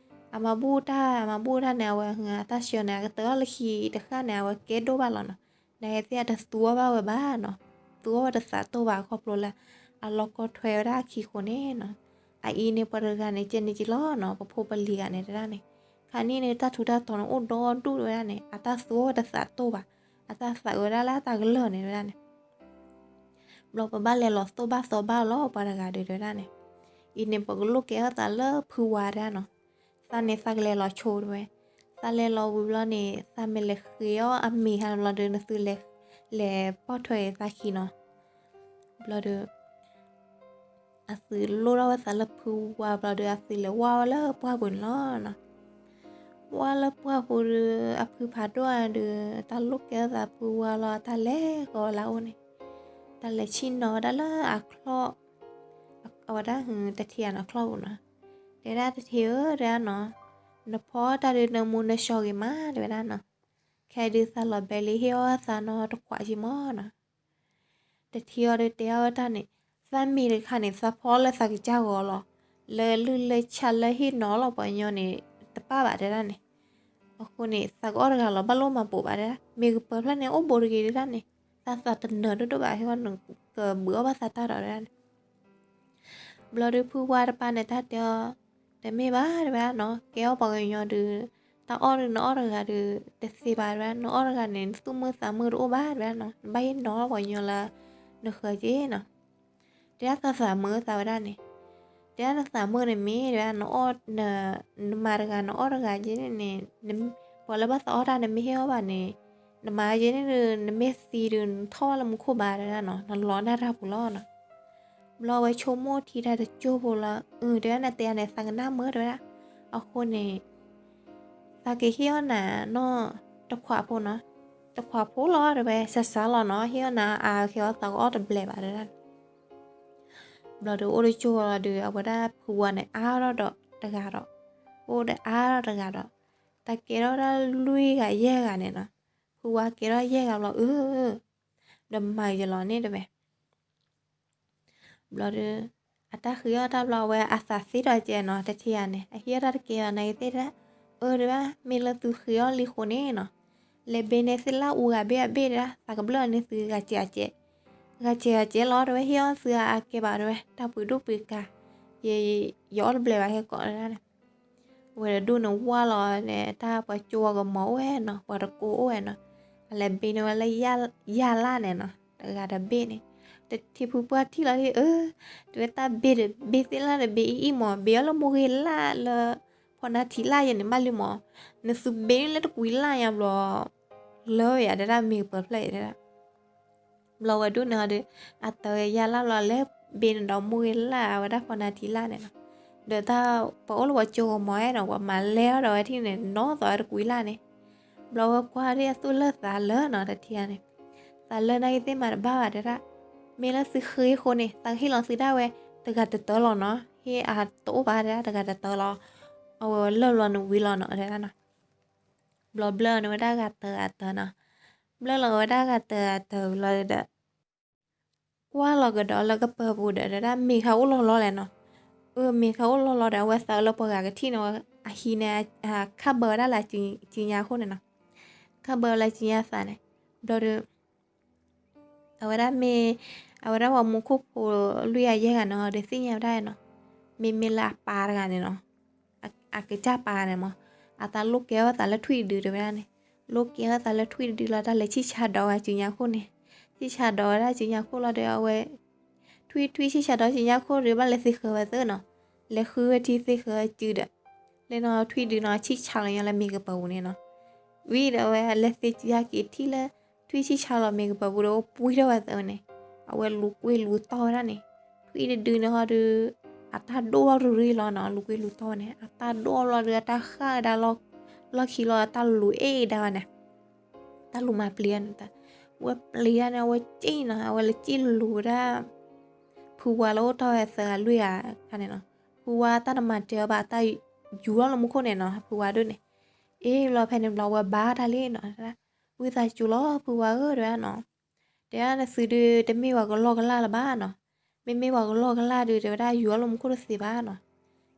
အမၤဘူၣ်တၢ် အမၤဘူၣ်တၢ်န့ၣ် အဝဲအတၢ်စၢန့ၣ် အကတၢၢ်အီၤလၢခံတဃၣ်န့ၣ် အဝဲကဲဒိၣ်ဘၣ်လီၤနီၤ, နာ်က့သ့ၣ်အတသူအီၣ်ဘၣ်ဝဲဘၣ်နီၤ, သူအီၣ်ဝဲတသးတိၢ်ဘၣ်ခီဖျိလၢ အလီၤကီထွဲဝဲဒၣ်အခံဃိန့ၣ်နီၤ, အအံၤန့ၣ်ပှၤတဂၤန့ၣ် ကဲန့ၣ်က့လီၤနီၤ ပဖိပလံၤဂၤန့ၣ်တဲဒၣ်န့ၣ်, ခါန့ၣ်န့ၣ် တၢ်ထူးတၢ်တီၤန့ၣ် အိၣ်ဒီဒူၣ်တဲဝဲဒၣ်န့ၣ် အတၢ်သူအီၣ်ဝဲတသးတိၢ်ဘၣ်, အတၢ်သးအၢဒၣ်လၢအတၢ်ကလၢာ်န့ၣ်တဲဝဲဒၣ်န့ၣ် ဘျီပဘၣ်လဲၤလီၤသိၣ်ဘၣ်သီဘၣ်လီၤ ပှၤတဂၤဒုးတဲဝဲဒၣ်န့ၣ်, အံၤန့ၣ် ပကလိၣ်ကဲထီၣ်သးလၢဖုဝါတဲဒၣ်နီၤ, သးန့ၣ်သးကလဲၤလီၤဆိတဲဝဲ, သးလဲၤလီၤဝံၤဘျီန့ၣ် သးမ့ၢ်လဲၤဃ့အီၣ်အမ့ၤဟါဘျီဒီး နသုလဲၤ လဲၤပိာ်ထွဲသးခံနီၤ, ဘျီဒီး အသုလိၣ်ထီၣ်ဝဲသးလၢဖုဝါဘျီဒီး အသုလဲၤဝါဝဲလၢပှၢ်ပူၤန့ၣ်လီၤနီၤ, ဝါလၢပှၢ်ပူၤဒီး အဖုဖးဒိၣ်အါဒီး တၢ်လိၣ်ကဲထီၣ်သးဖုဝါလီၤ တၢ်လဲၤကီၤလၢအအိၣ်န့ၣ်, တၢ်လဲၤဆ့ၣ်နီၤဝဲဒၣ်လၢအချီၣ်, အဝဲဒၣ်တထံၣ်အနီၤချီၣ်ပူၤနီၤ, တဲဒၣ်တထံၣ်ဧၢတဲဒၣ်နီၤ, နဖီတၢ်ဒုးနမူနဆှီဂ့ၤမးတဲဝဲဒၣ်နီၤ, ခဲဒုးသးလီၤဘဲလံဟ့ၣ်အီၣ်သးနီတခွးက့မးနီၤ တထံၣ်အီၤဒီးတဲအီၤဝဲတၢ်န့ၣ်, သးမ့ၤတခါန့ၣ် သးဖီလၢသးကစၢ်ဂီၤလီၤ, လၢလုၢ်လၢဆးလၢဟ့ၣ်နီၤလီၤပှၤကညီန့ၣ် တပၣ်ဘၣ်တဲဒၣ်န့ၣ်, အဃိန့ၣ် သးကအီၣ်တဂၤလီၤ ဘၣ်လိၣ်မၤပိာ်ဘၣ်တဲဒၣ်, မ့ၢ်ကပၢၤဖျၢၣ်န့ၣ် အိၣ်ဘူးတဂ့ၤတဲဒၣ်န့ၣ်, သးသးတနၢၤဒိၣ်ဒိၣ်ဘၣ်ဟ့ၣ်အီၣ်နကဘုးအီၣ်ဘၣ်သးတၢ်ဒီးတဲဒၣ်န့ၣ် ဘျီဒုးဖုဝါတပၢ်န့ၣ် တၢ်တဲအီၤ, တမ့ၢ်ဘၣ်တဲဝဲဒၣ်နီၤ, ကဲအီၣ်ပှၤကညီဒုး, တၢ်အီၣ်ဒုးနအီၣ်တဂၤဒုး, တသ့ဘၣ်တဲဝဲဒၣ်, နအီၣ်တဂၤန့ၣ် နသူၣ်မုာ်သးမုာ်တအိၣ်ဘၣ်တဲဝဲဒၣ်နီၤ, နဘၣ်ဟ့ၣ်နီၤပှၤကညီလၢ နဃၢၤက့နီၤ, တဲဒၣ်သးသးမုာ်သးဝဲဒၣ်န့ၣ်, တဲဒၣ်နသးမုာ်န့ၣ်မ့ၢ်တဲဝဲဒၣ်, နမၤတဂၤနအီၣ်တဂၤက့န့ၣ်, ပှၤလၢဘၣ်သးအီၣ်တၢ်နမ့ၢ်ဟ့ၣ်အီၣ်ဘၣ်န့ၣ်, နမၤက့န့ၣ်ဒုး နမ့ၢ်သံဒုး နထီၣ်ဘၣ်လၢမူခိၣ်ဘၣ်တဲဒၣ်နီၤ, နလီၤနၢ်တၢ်ပူၤလီၤနီၤ. ဘျီဝဲဆိကမိၣ်ထံတၢ်တကၠိဖိလီၤ, အၢ တဲဒၣ်နတဲယၤန့ၣ် သးကနၣ်မုာ်တဲဝဲဒၣ်, အဃိန့ၣ် သးကဟ့ၣ်အီၣ်နၤနီၢ်တခွးဖိနီၤ, တခွးဖိလီၤတဲဝဲ စၢ်စၢ်လီၤနီၤ, ဟ့ၣ်အီၣ်နၤအါခဲအီၣ်သးကအီၣ်တဘျဲၣ်ဘၣ်တဲဒၣ်. ဘျီဒီးအိၣ်တကၠိလီၤဒီး အဝဲဒၣ်ဖုဝါန့ၣ် အါထီၣ်ဒီးတဂၤဒီး, အိၣ်ဒီးအါထီၣ်တဂၤဒီး, တၢ်ကဲထီၣ်ဒၣ်လွံၢ်ဂၤယဲၢ်ဂၤန့ၣ်နီၤ, ဖုဝါကဲထီၣ်ယဲၢ်ဂၤဘျီ အၢ ဒီးမၤယလီၤန့ၣ်တဲဝဲ ဘျီဒီး အတၢ်ဃ့အီၣ်တၢ်ဘျီ အဝဲအသးသ့ထီၣ်ကဲနီၤ, တထံၣ်ဧါန့ၣ် အဟ့ၣ်အီၣ်တၢ်တကဲဘၣ် နာ်က့သ့ၣ်တၢ်, အၢ တဲဝဲဒၣ် မ့ၢ်လၢသုဃ့အီၣ်လံဃိန့ၣ်နီၤ, လဲၤဘ့န့ၢ်သ့ၣ်လၢအူဂၤဘ့ၣ်အဘ့ၣ်တဲဒၣ်, သးကဘျၢၣ်န့ၢ်သုဂၤစဲးဂၤစဲး, ဂၤစဲးဂၤစဲးလီၤတဲဝဲ, ဟ့ၣ်အီၣ်သုအါကဲဘၣ်တဲဝဲ, တၢ်ပှ့ၤဒိၣ်ပှ့ၤကါ, ယ ယအီၣ်တဘျဲၣ်ဘၣ်ဟဲကိးတဲဒၣ်န့ၣ် ဝဲတဒူၣ်န့ၣ်ဝါလီၤန့ၣ် တၢ်ပှၤကၠိဝါကမီၤအိၣ်ဝဲနီၤ, ပှၤတကိးအိၣ်ဝဲနီၤ, အလဲၤဘ့န့ၢ်ဝဲလၢ ယၢ်လၢ်န့ၣ်နီၤ, တဂၤတဘ့ၣ်န့ၣ်, တထံၣ်ဖုပှၢ်ထံၣ်လီၤဒ်အၢ, တဲဝဲတၢ်ဘ့တဘ့ၣ်သ့ၣ်လၢ်တဘ့ၣ်အံၤအံၤမီၤ, ဘ့အီၣ်လၢမိၢ်ဂ့ၤလၢ်လၢ ဖီနါထံးလၢ်ယဲန့ၣ်ဘၣ်လံမီၤ, နသုဘ့န့ၣ်လၢတကွံလၢ်ညါဘျီ, လၢယၤတဲဒၣ်မ့ၢ်ကပၢၤဖျၢၣ်ယဲတဲဒၣ် ဘျီဝဲဒိၣ်န့ၣ်အီၤဒီး အတၢ်ဝဲယၢ်လၢ်ဘျီ လဲၤဘ့န့ၣ်ဒီးမိၢ်ဂ့ၤလၢ်အဝဲဒၣ်ဖီနါထံးလၢ်န့ၣ်နီၤ, ဒီးတၢ်ပှၤအိၣ်လၢပှၤကၠိကမီၤနီၤ, ပှၤမၤလဲအီၤဒီးဝဲထံၣ်န့ၣ် နီၢ်သိးဝဲတကွံလၢ်န့ၣ်, ဘျီဝဲကွၢ်ဒ်အသိးလၢသးလၢနီၤ, တထံၣ်ဧါန့ၣ်, သးလၢနာ်က့သ့ၣ်မၤတဘၣ်ဘၣ်တဲဒၣ်, မ့ၢ်လၢသုဃ့ဃိန့ၣ် သးကဟ့ၣ်လီၤသုဒၣ်ဝဲ တဂၤတတၢၢ်လီၤနီၤ, ဟ့ၣ်အတအိၣ်ဘၣ်တဲဒၣ် တဂၤတတၢၢ်လီၤ, အဝဲဝဲလၢာ်ဘျီနဝံၤလီၤနီၤတဲဒၣ်နီၤ. ဘျီဘျၢၣ်န့ၢ်ဝဲဒၣ်ဂၤတၢၤဂၤတၢၤနီၤ. ဘျၢၣ်လီၤဝဲဒၣ်ဂၤတၢၤဂၤတၢၤလီၤဒီး ကွၢ်လီၤကဒီးလၢကပၢၤပူၤဒီး တဲဒၣ်မ့ၢ်ခါအိၣ်လီၤလီၤလဲၣ်နီၤ. အၢ မ့ၢ်ခါအိၣ်လီၤလီၤဒီး အဝဲသးလၢပှၤဂၤကထံၣ်န့ၣ် အဟံးန့ၣ် ခးဘၢဝဲဒၣ်လၢစုညါခိၣ်န့ၣ်နီၤ. ခးဘၢဝဲလၢစုညါသးန့ၣ် ဘျီဒီး အဝဲဒၣ်မ့ၢ် အဝဲဒၣ်ပှၤမူခိၣ်ဖိလွံၢ်ဂၤယဲၢ်ဂၤန့ၣ်ဒီး သ့ၣ်ညါဝဲဒၣ်နီၤ. မ့မ့ၢ်လၢအပၢ်တဂၤန့ၣ်နီၤ, အကစၢ်ပၢ်န့ၣ်မး, အသးလိၣ်ကဲအီၣ်သးလၢထွံၣ်တဒုတဲဝဲဒၣ်န့ၣ်, လိၣ်ကဲအီၣ်သးလၢထွံၣ်တဒုလီၤ တၢ်လဲၤဆံၣ်ဆါဒီးဝဲစုညါခိၣ်န့ၣ်, ဆံၣ်ဆါဒီးဝဲဒၣ်စုညါခိၣ်လီၤဒီး အဝဲ ထွံၣ်ထွံၣ်ဆံၣ်ဆါဒီးစုညါခိၣ်ဒီး ဘၣ်လဲၤသ့ဃၢၤဝဲသၢနီၤ, လဲၤဃုဝဲထံသ့ဃၢၤစုဒီး လၢနီၤထွံၣ်ဒုနီၤ ဆံၣ်ဆါလီၤညီလၢမ့ၢ်ကပၢၤပူၤန့ၣ်နီၤ. ဝံၤဒီးအဝဲလဲၤသ့စုဟဲက့ၤထံၣ်လၢ ထွံၣ်ဆံၣ်ဆါလီၤမ့ၢ်ကပၢၤပူၤဒီး အိၣ်ပှံထီၣ်ဝဲသၢန့ၣ်, အဝဲလူၤကွံလူၤတီၢ်ဝဲဒၣ်န့ၣ်, ထွံၣ်တဒုန့ၣ်ဟီဒီး အတၢ်ဒိၣ်ထီၣ်တရံးလီၤနီၤ, လူၤကွံလူၤတီၢ်ဝဲန့ၣ် အတၢ်ဒိၣ်ထီၣ်လီၤဒီး အတၢ်ဃၣ်ဝဲဒၣ်လီၢ်ခံလီၤ, အတၢ်လူၤအဲၣ်ဒၣ်ဝဲန့ၣ် တၢ်လူၤမၤပျံၤန့ၣ်, ဝဲပျံၤန့ၣ် အဝဲစံၣ်နီၤ, အဝဲလဲၤစံၣ်လူၤဝဲဒၣ် ဖုဝါလၢအိၣ်တီၢ်ဝဲသၢဂၤလွံၢ်ဂၤအခါန့ၣ်နီၤ. ဖုဝါတၢ်တမၤတၢၤအီၤဘၣ် တၢ်ယူၤထီၣ်လၢမူခိၣ်န့ၣ်နီၤ, ဖုဝါဒိၣ်န့ၣ်. အ့ ဘျီဖဲန့ၣ်ဘျီဝဲဘါတၢ်လံနီၤ, ဝံသးစူၤလီၤဖုဝါဧၢ တဲဝဲဒၣ်နီၤ, တဲဒၣ်နသုဒုးတမ့ၢ်ပှၤကလီၢ်ကလၢ်လၢၤဘၣ်နီၤ, မ့မ့ၢ်ပှၤကလီၢ်ကလၢ်ဒုး တဲဝဲဒၣ်ယူၤထီၣ်လၢမူခိၣ်တသ့ဘၣ်နီၤ.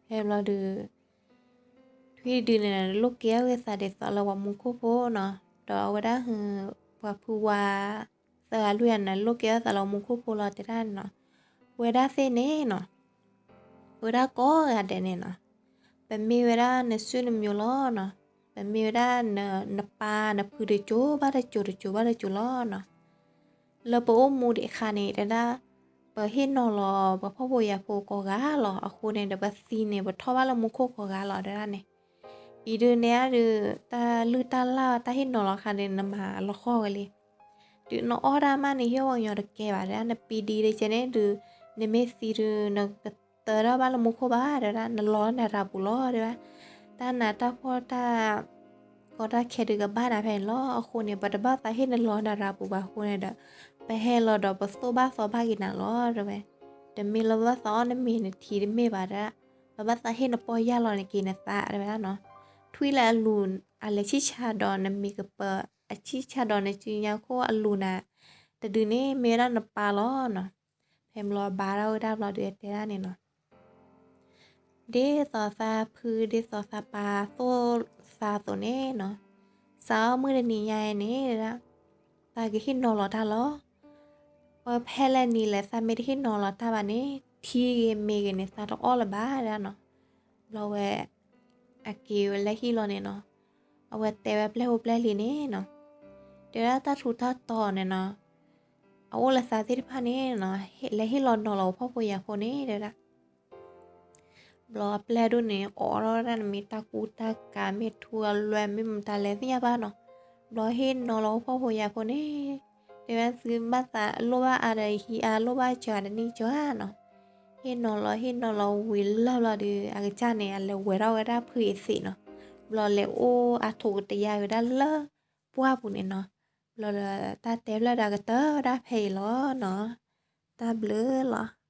ဖဲဘျီဒီး ထွံၣ်ဒုန့ၣ် လိၣ်ကဲအီၣ်ဝဲသးဒ်သိးလၢပှၤမူခိၣ်ဖိနီၤ, ဒီးအဝဲဒၣ် ပှၤဖုဝါ သၢဂၤလွံၢ်ဂၤန့ၣ် လိၣ်ကဲအီၣ်သးလၢမူခိၣ်ဖိလီၤ တဲဒၣ်န့ၣ်နီၤ, ဝဲဒၣ်သ့ၣ်န့ၣ်နီၤ, ဝဲဒၣ်ကိးဂၤဒဲးန့ၣ်နီၤ, ပမ့ၢ်ဝဲဒၣ်နစုနမျိုးလီၤနီၤ, ပမ့ၢ်ဝဲဒၣ်နပၢ်နဖုတစိၤဘၣ်တစိၤ တစိၤဘၣ်တစိၤလီၤနီၤ. လၢပအိၣ်မူဒံးအခါန့ၣ် တဲဒၣ် ပဟ့ၣ်နီၤလီၤပှၤဖှီၣ်ဖိယာ်ဖိကိးဂၤလီၤ, အဃိန့ၣ်ဒီး ပသံန့ၣ် ပထီၣ်ဘၣ်လၢမူခိၣ်ကိးဂၤလီၤ တဲဒၣ်န့ၣ်. အံၤဒုးနဲဒၣ်ဒီး တၢ်လုၢ်တၢ်လၢ်တၢ်ဟ့ၣ်နီၤလီၤအခါန့ၣ် နမၤလီၤဃီဝဲလံ. ဒုးနအီၣ်တၢ်မးန့ၣ် ဟ့ၣ်ဝဲကညီတကဲဘၣ် တဲဒၣ်, နပံဒံတကဲန့ၣ်ဒုး နမ့ၢ်သံဒုး နကတၢၢ်ထီၣ်ဘၣ်လၢမူခိၣ်ဘၣ် တဲဒၣ်, နလီၤနရၤပူၤလီၤ တဲဒၣ်. တၢ်နးတၢ်ဖှီၣ်တၢ် ကီတၢ်ခဲဒုးကဘၣ်နၤဖဲန့ၣ်လီၤ. အဃိန့ၣ် ပတဘၣ်သးဟ့ၣ်နလီၤနရၤပူၤဘၣ်အဃိန့ၣ်ဒီး ပဟဲလီၤဒီးပသိၣ်ဘၣ်သီဘၣ်က့ၤနၤလီၤ တဲဝဲ. တမ့ၢ်လၢပဘၣ်သးအီၣ်နမ့ၤနထံတမ့ၢ်ဘၣ် တဲဒၣ်, ပဘၣ်သးဟ့ၣ်နပီၢ်ယၢ်လီၤန့ၣ်က့ၤနသး တဲဝဲဒၣ်နီၤ. ထွံၣ်လၢအလူၤ အလဲၤဆံၣ်ဆါဒီးနမ့ၤကပၢၤ အဆံၣ်ဆါဒီးနစုညါခိၣ်အလူၤနၤ တဒုန့ၣ် မ့ၢ်ဝဲဒၣ်နပၢ်လီၤနီၤ. ဖဲဘျီဘါထီၣ်ဝဲဒၣ်ဘျီဒုးတဲဒၣ်န့ၣ်နီၤ, ဒ်သိးသးဖု ဒ်သိးသးပၢ်သိၣ်သးအသိးန့ၣ်နီၤ, စးထီၣ်မုၢ်တနံၤညါအံၤန့ၣ် တဲဒၣ်, သးကဟ့ၣ်နီၤလီၤတၢ်လီၤ. ပဖဲလဲၣ်နံၤလဲၣ် သးမ့ၢ်တဟ့ၣ်နီၤလီၤတၢ်ဘၣ်န့ၣ် ထံဂ့ၤမ့ၤဂ့ၤန့ၣ် သးတအီၣ်လၢၤဘၣ် တဲဒၣ်နီၤ. ဘျီဝဲ အက့ၤဝဲလၢဟံၣ်လီၤန့ၣ်နီၤ, အဝဲတဲဝဲပျဲၢ်ဖိပျဲၢ်လံၤန့ၣ်နီၤ, တဲဝဲဒၣ်တၢ်ထူးတၢ်တီၤန့ၣ်နီၤ, အအိၣ်လၢသးသ့ၣ်တဖၣ်န့ၣ်နီၤ, လဲၤဟ့ၣ်လီၤနီၤလီၤပှၤဖှီၣ်ဖိယာ်ဖိန့ၣ် တဲဝဲဒၣ်. ဘျီပျဲၢ်ဒိၣ်န့ၣ် အိးထီၣ်ဝဲဒၣ်န့ၣ် မ့ၢ်တၢ်ကူတၢ်ကၤ မ့ၢ်ထူအလွဲၢ် မ့ၢ်မတၤလဲၣ်သ့ၣ်ညါဘၣ်နီၤ. ဘျီဟ့ၣ်နီၤလီၤပှၤဖှီၣ်ဖိယာ်ဖိန့ၣ် တဲဝဲသုဘၣ်သးလိၣ်ဘၣ်အါဒီးဟံးအါ လိၣ်ဘၣ်စှၤတနံၣ်စှၤနီၤ. ဟ့ၣ်နီၤလီၤ ဟ့ၣ်နီၤလီၤဝံၤလၢဘျီဒီး အကစၢ်န့ၣ် အလဲၤဝဲထီၣ်ဝဲဒၣ်ဖုအသ့ၣ်နီၤ. ဘျီလဲၤအိၣ်အါထီၣ်ကတယါဝဲဒၣ်လၢပှၢ်ပူၤန့ၣ်နီၤ. ဘျီဒီးတၢ်တဲဖျၢၣ်ဒီးအကတၢၢ်ဝဲဒၣ်ဖဲအံၤလီၤနီၤ. တၢ်ဘျုးလီၤ.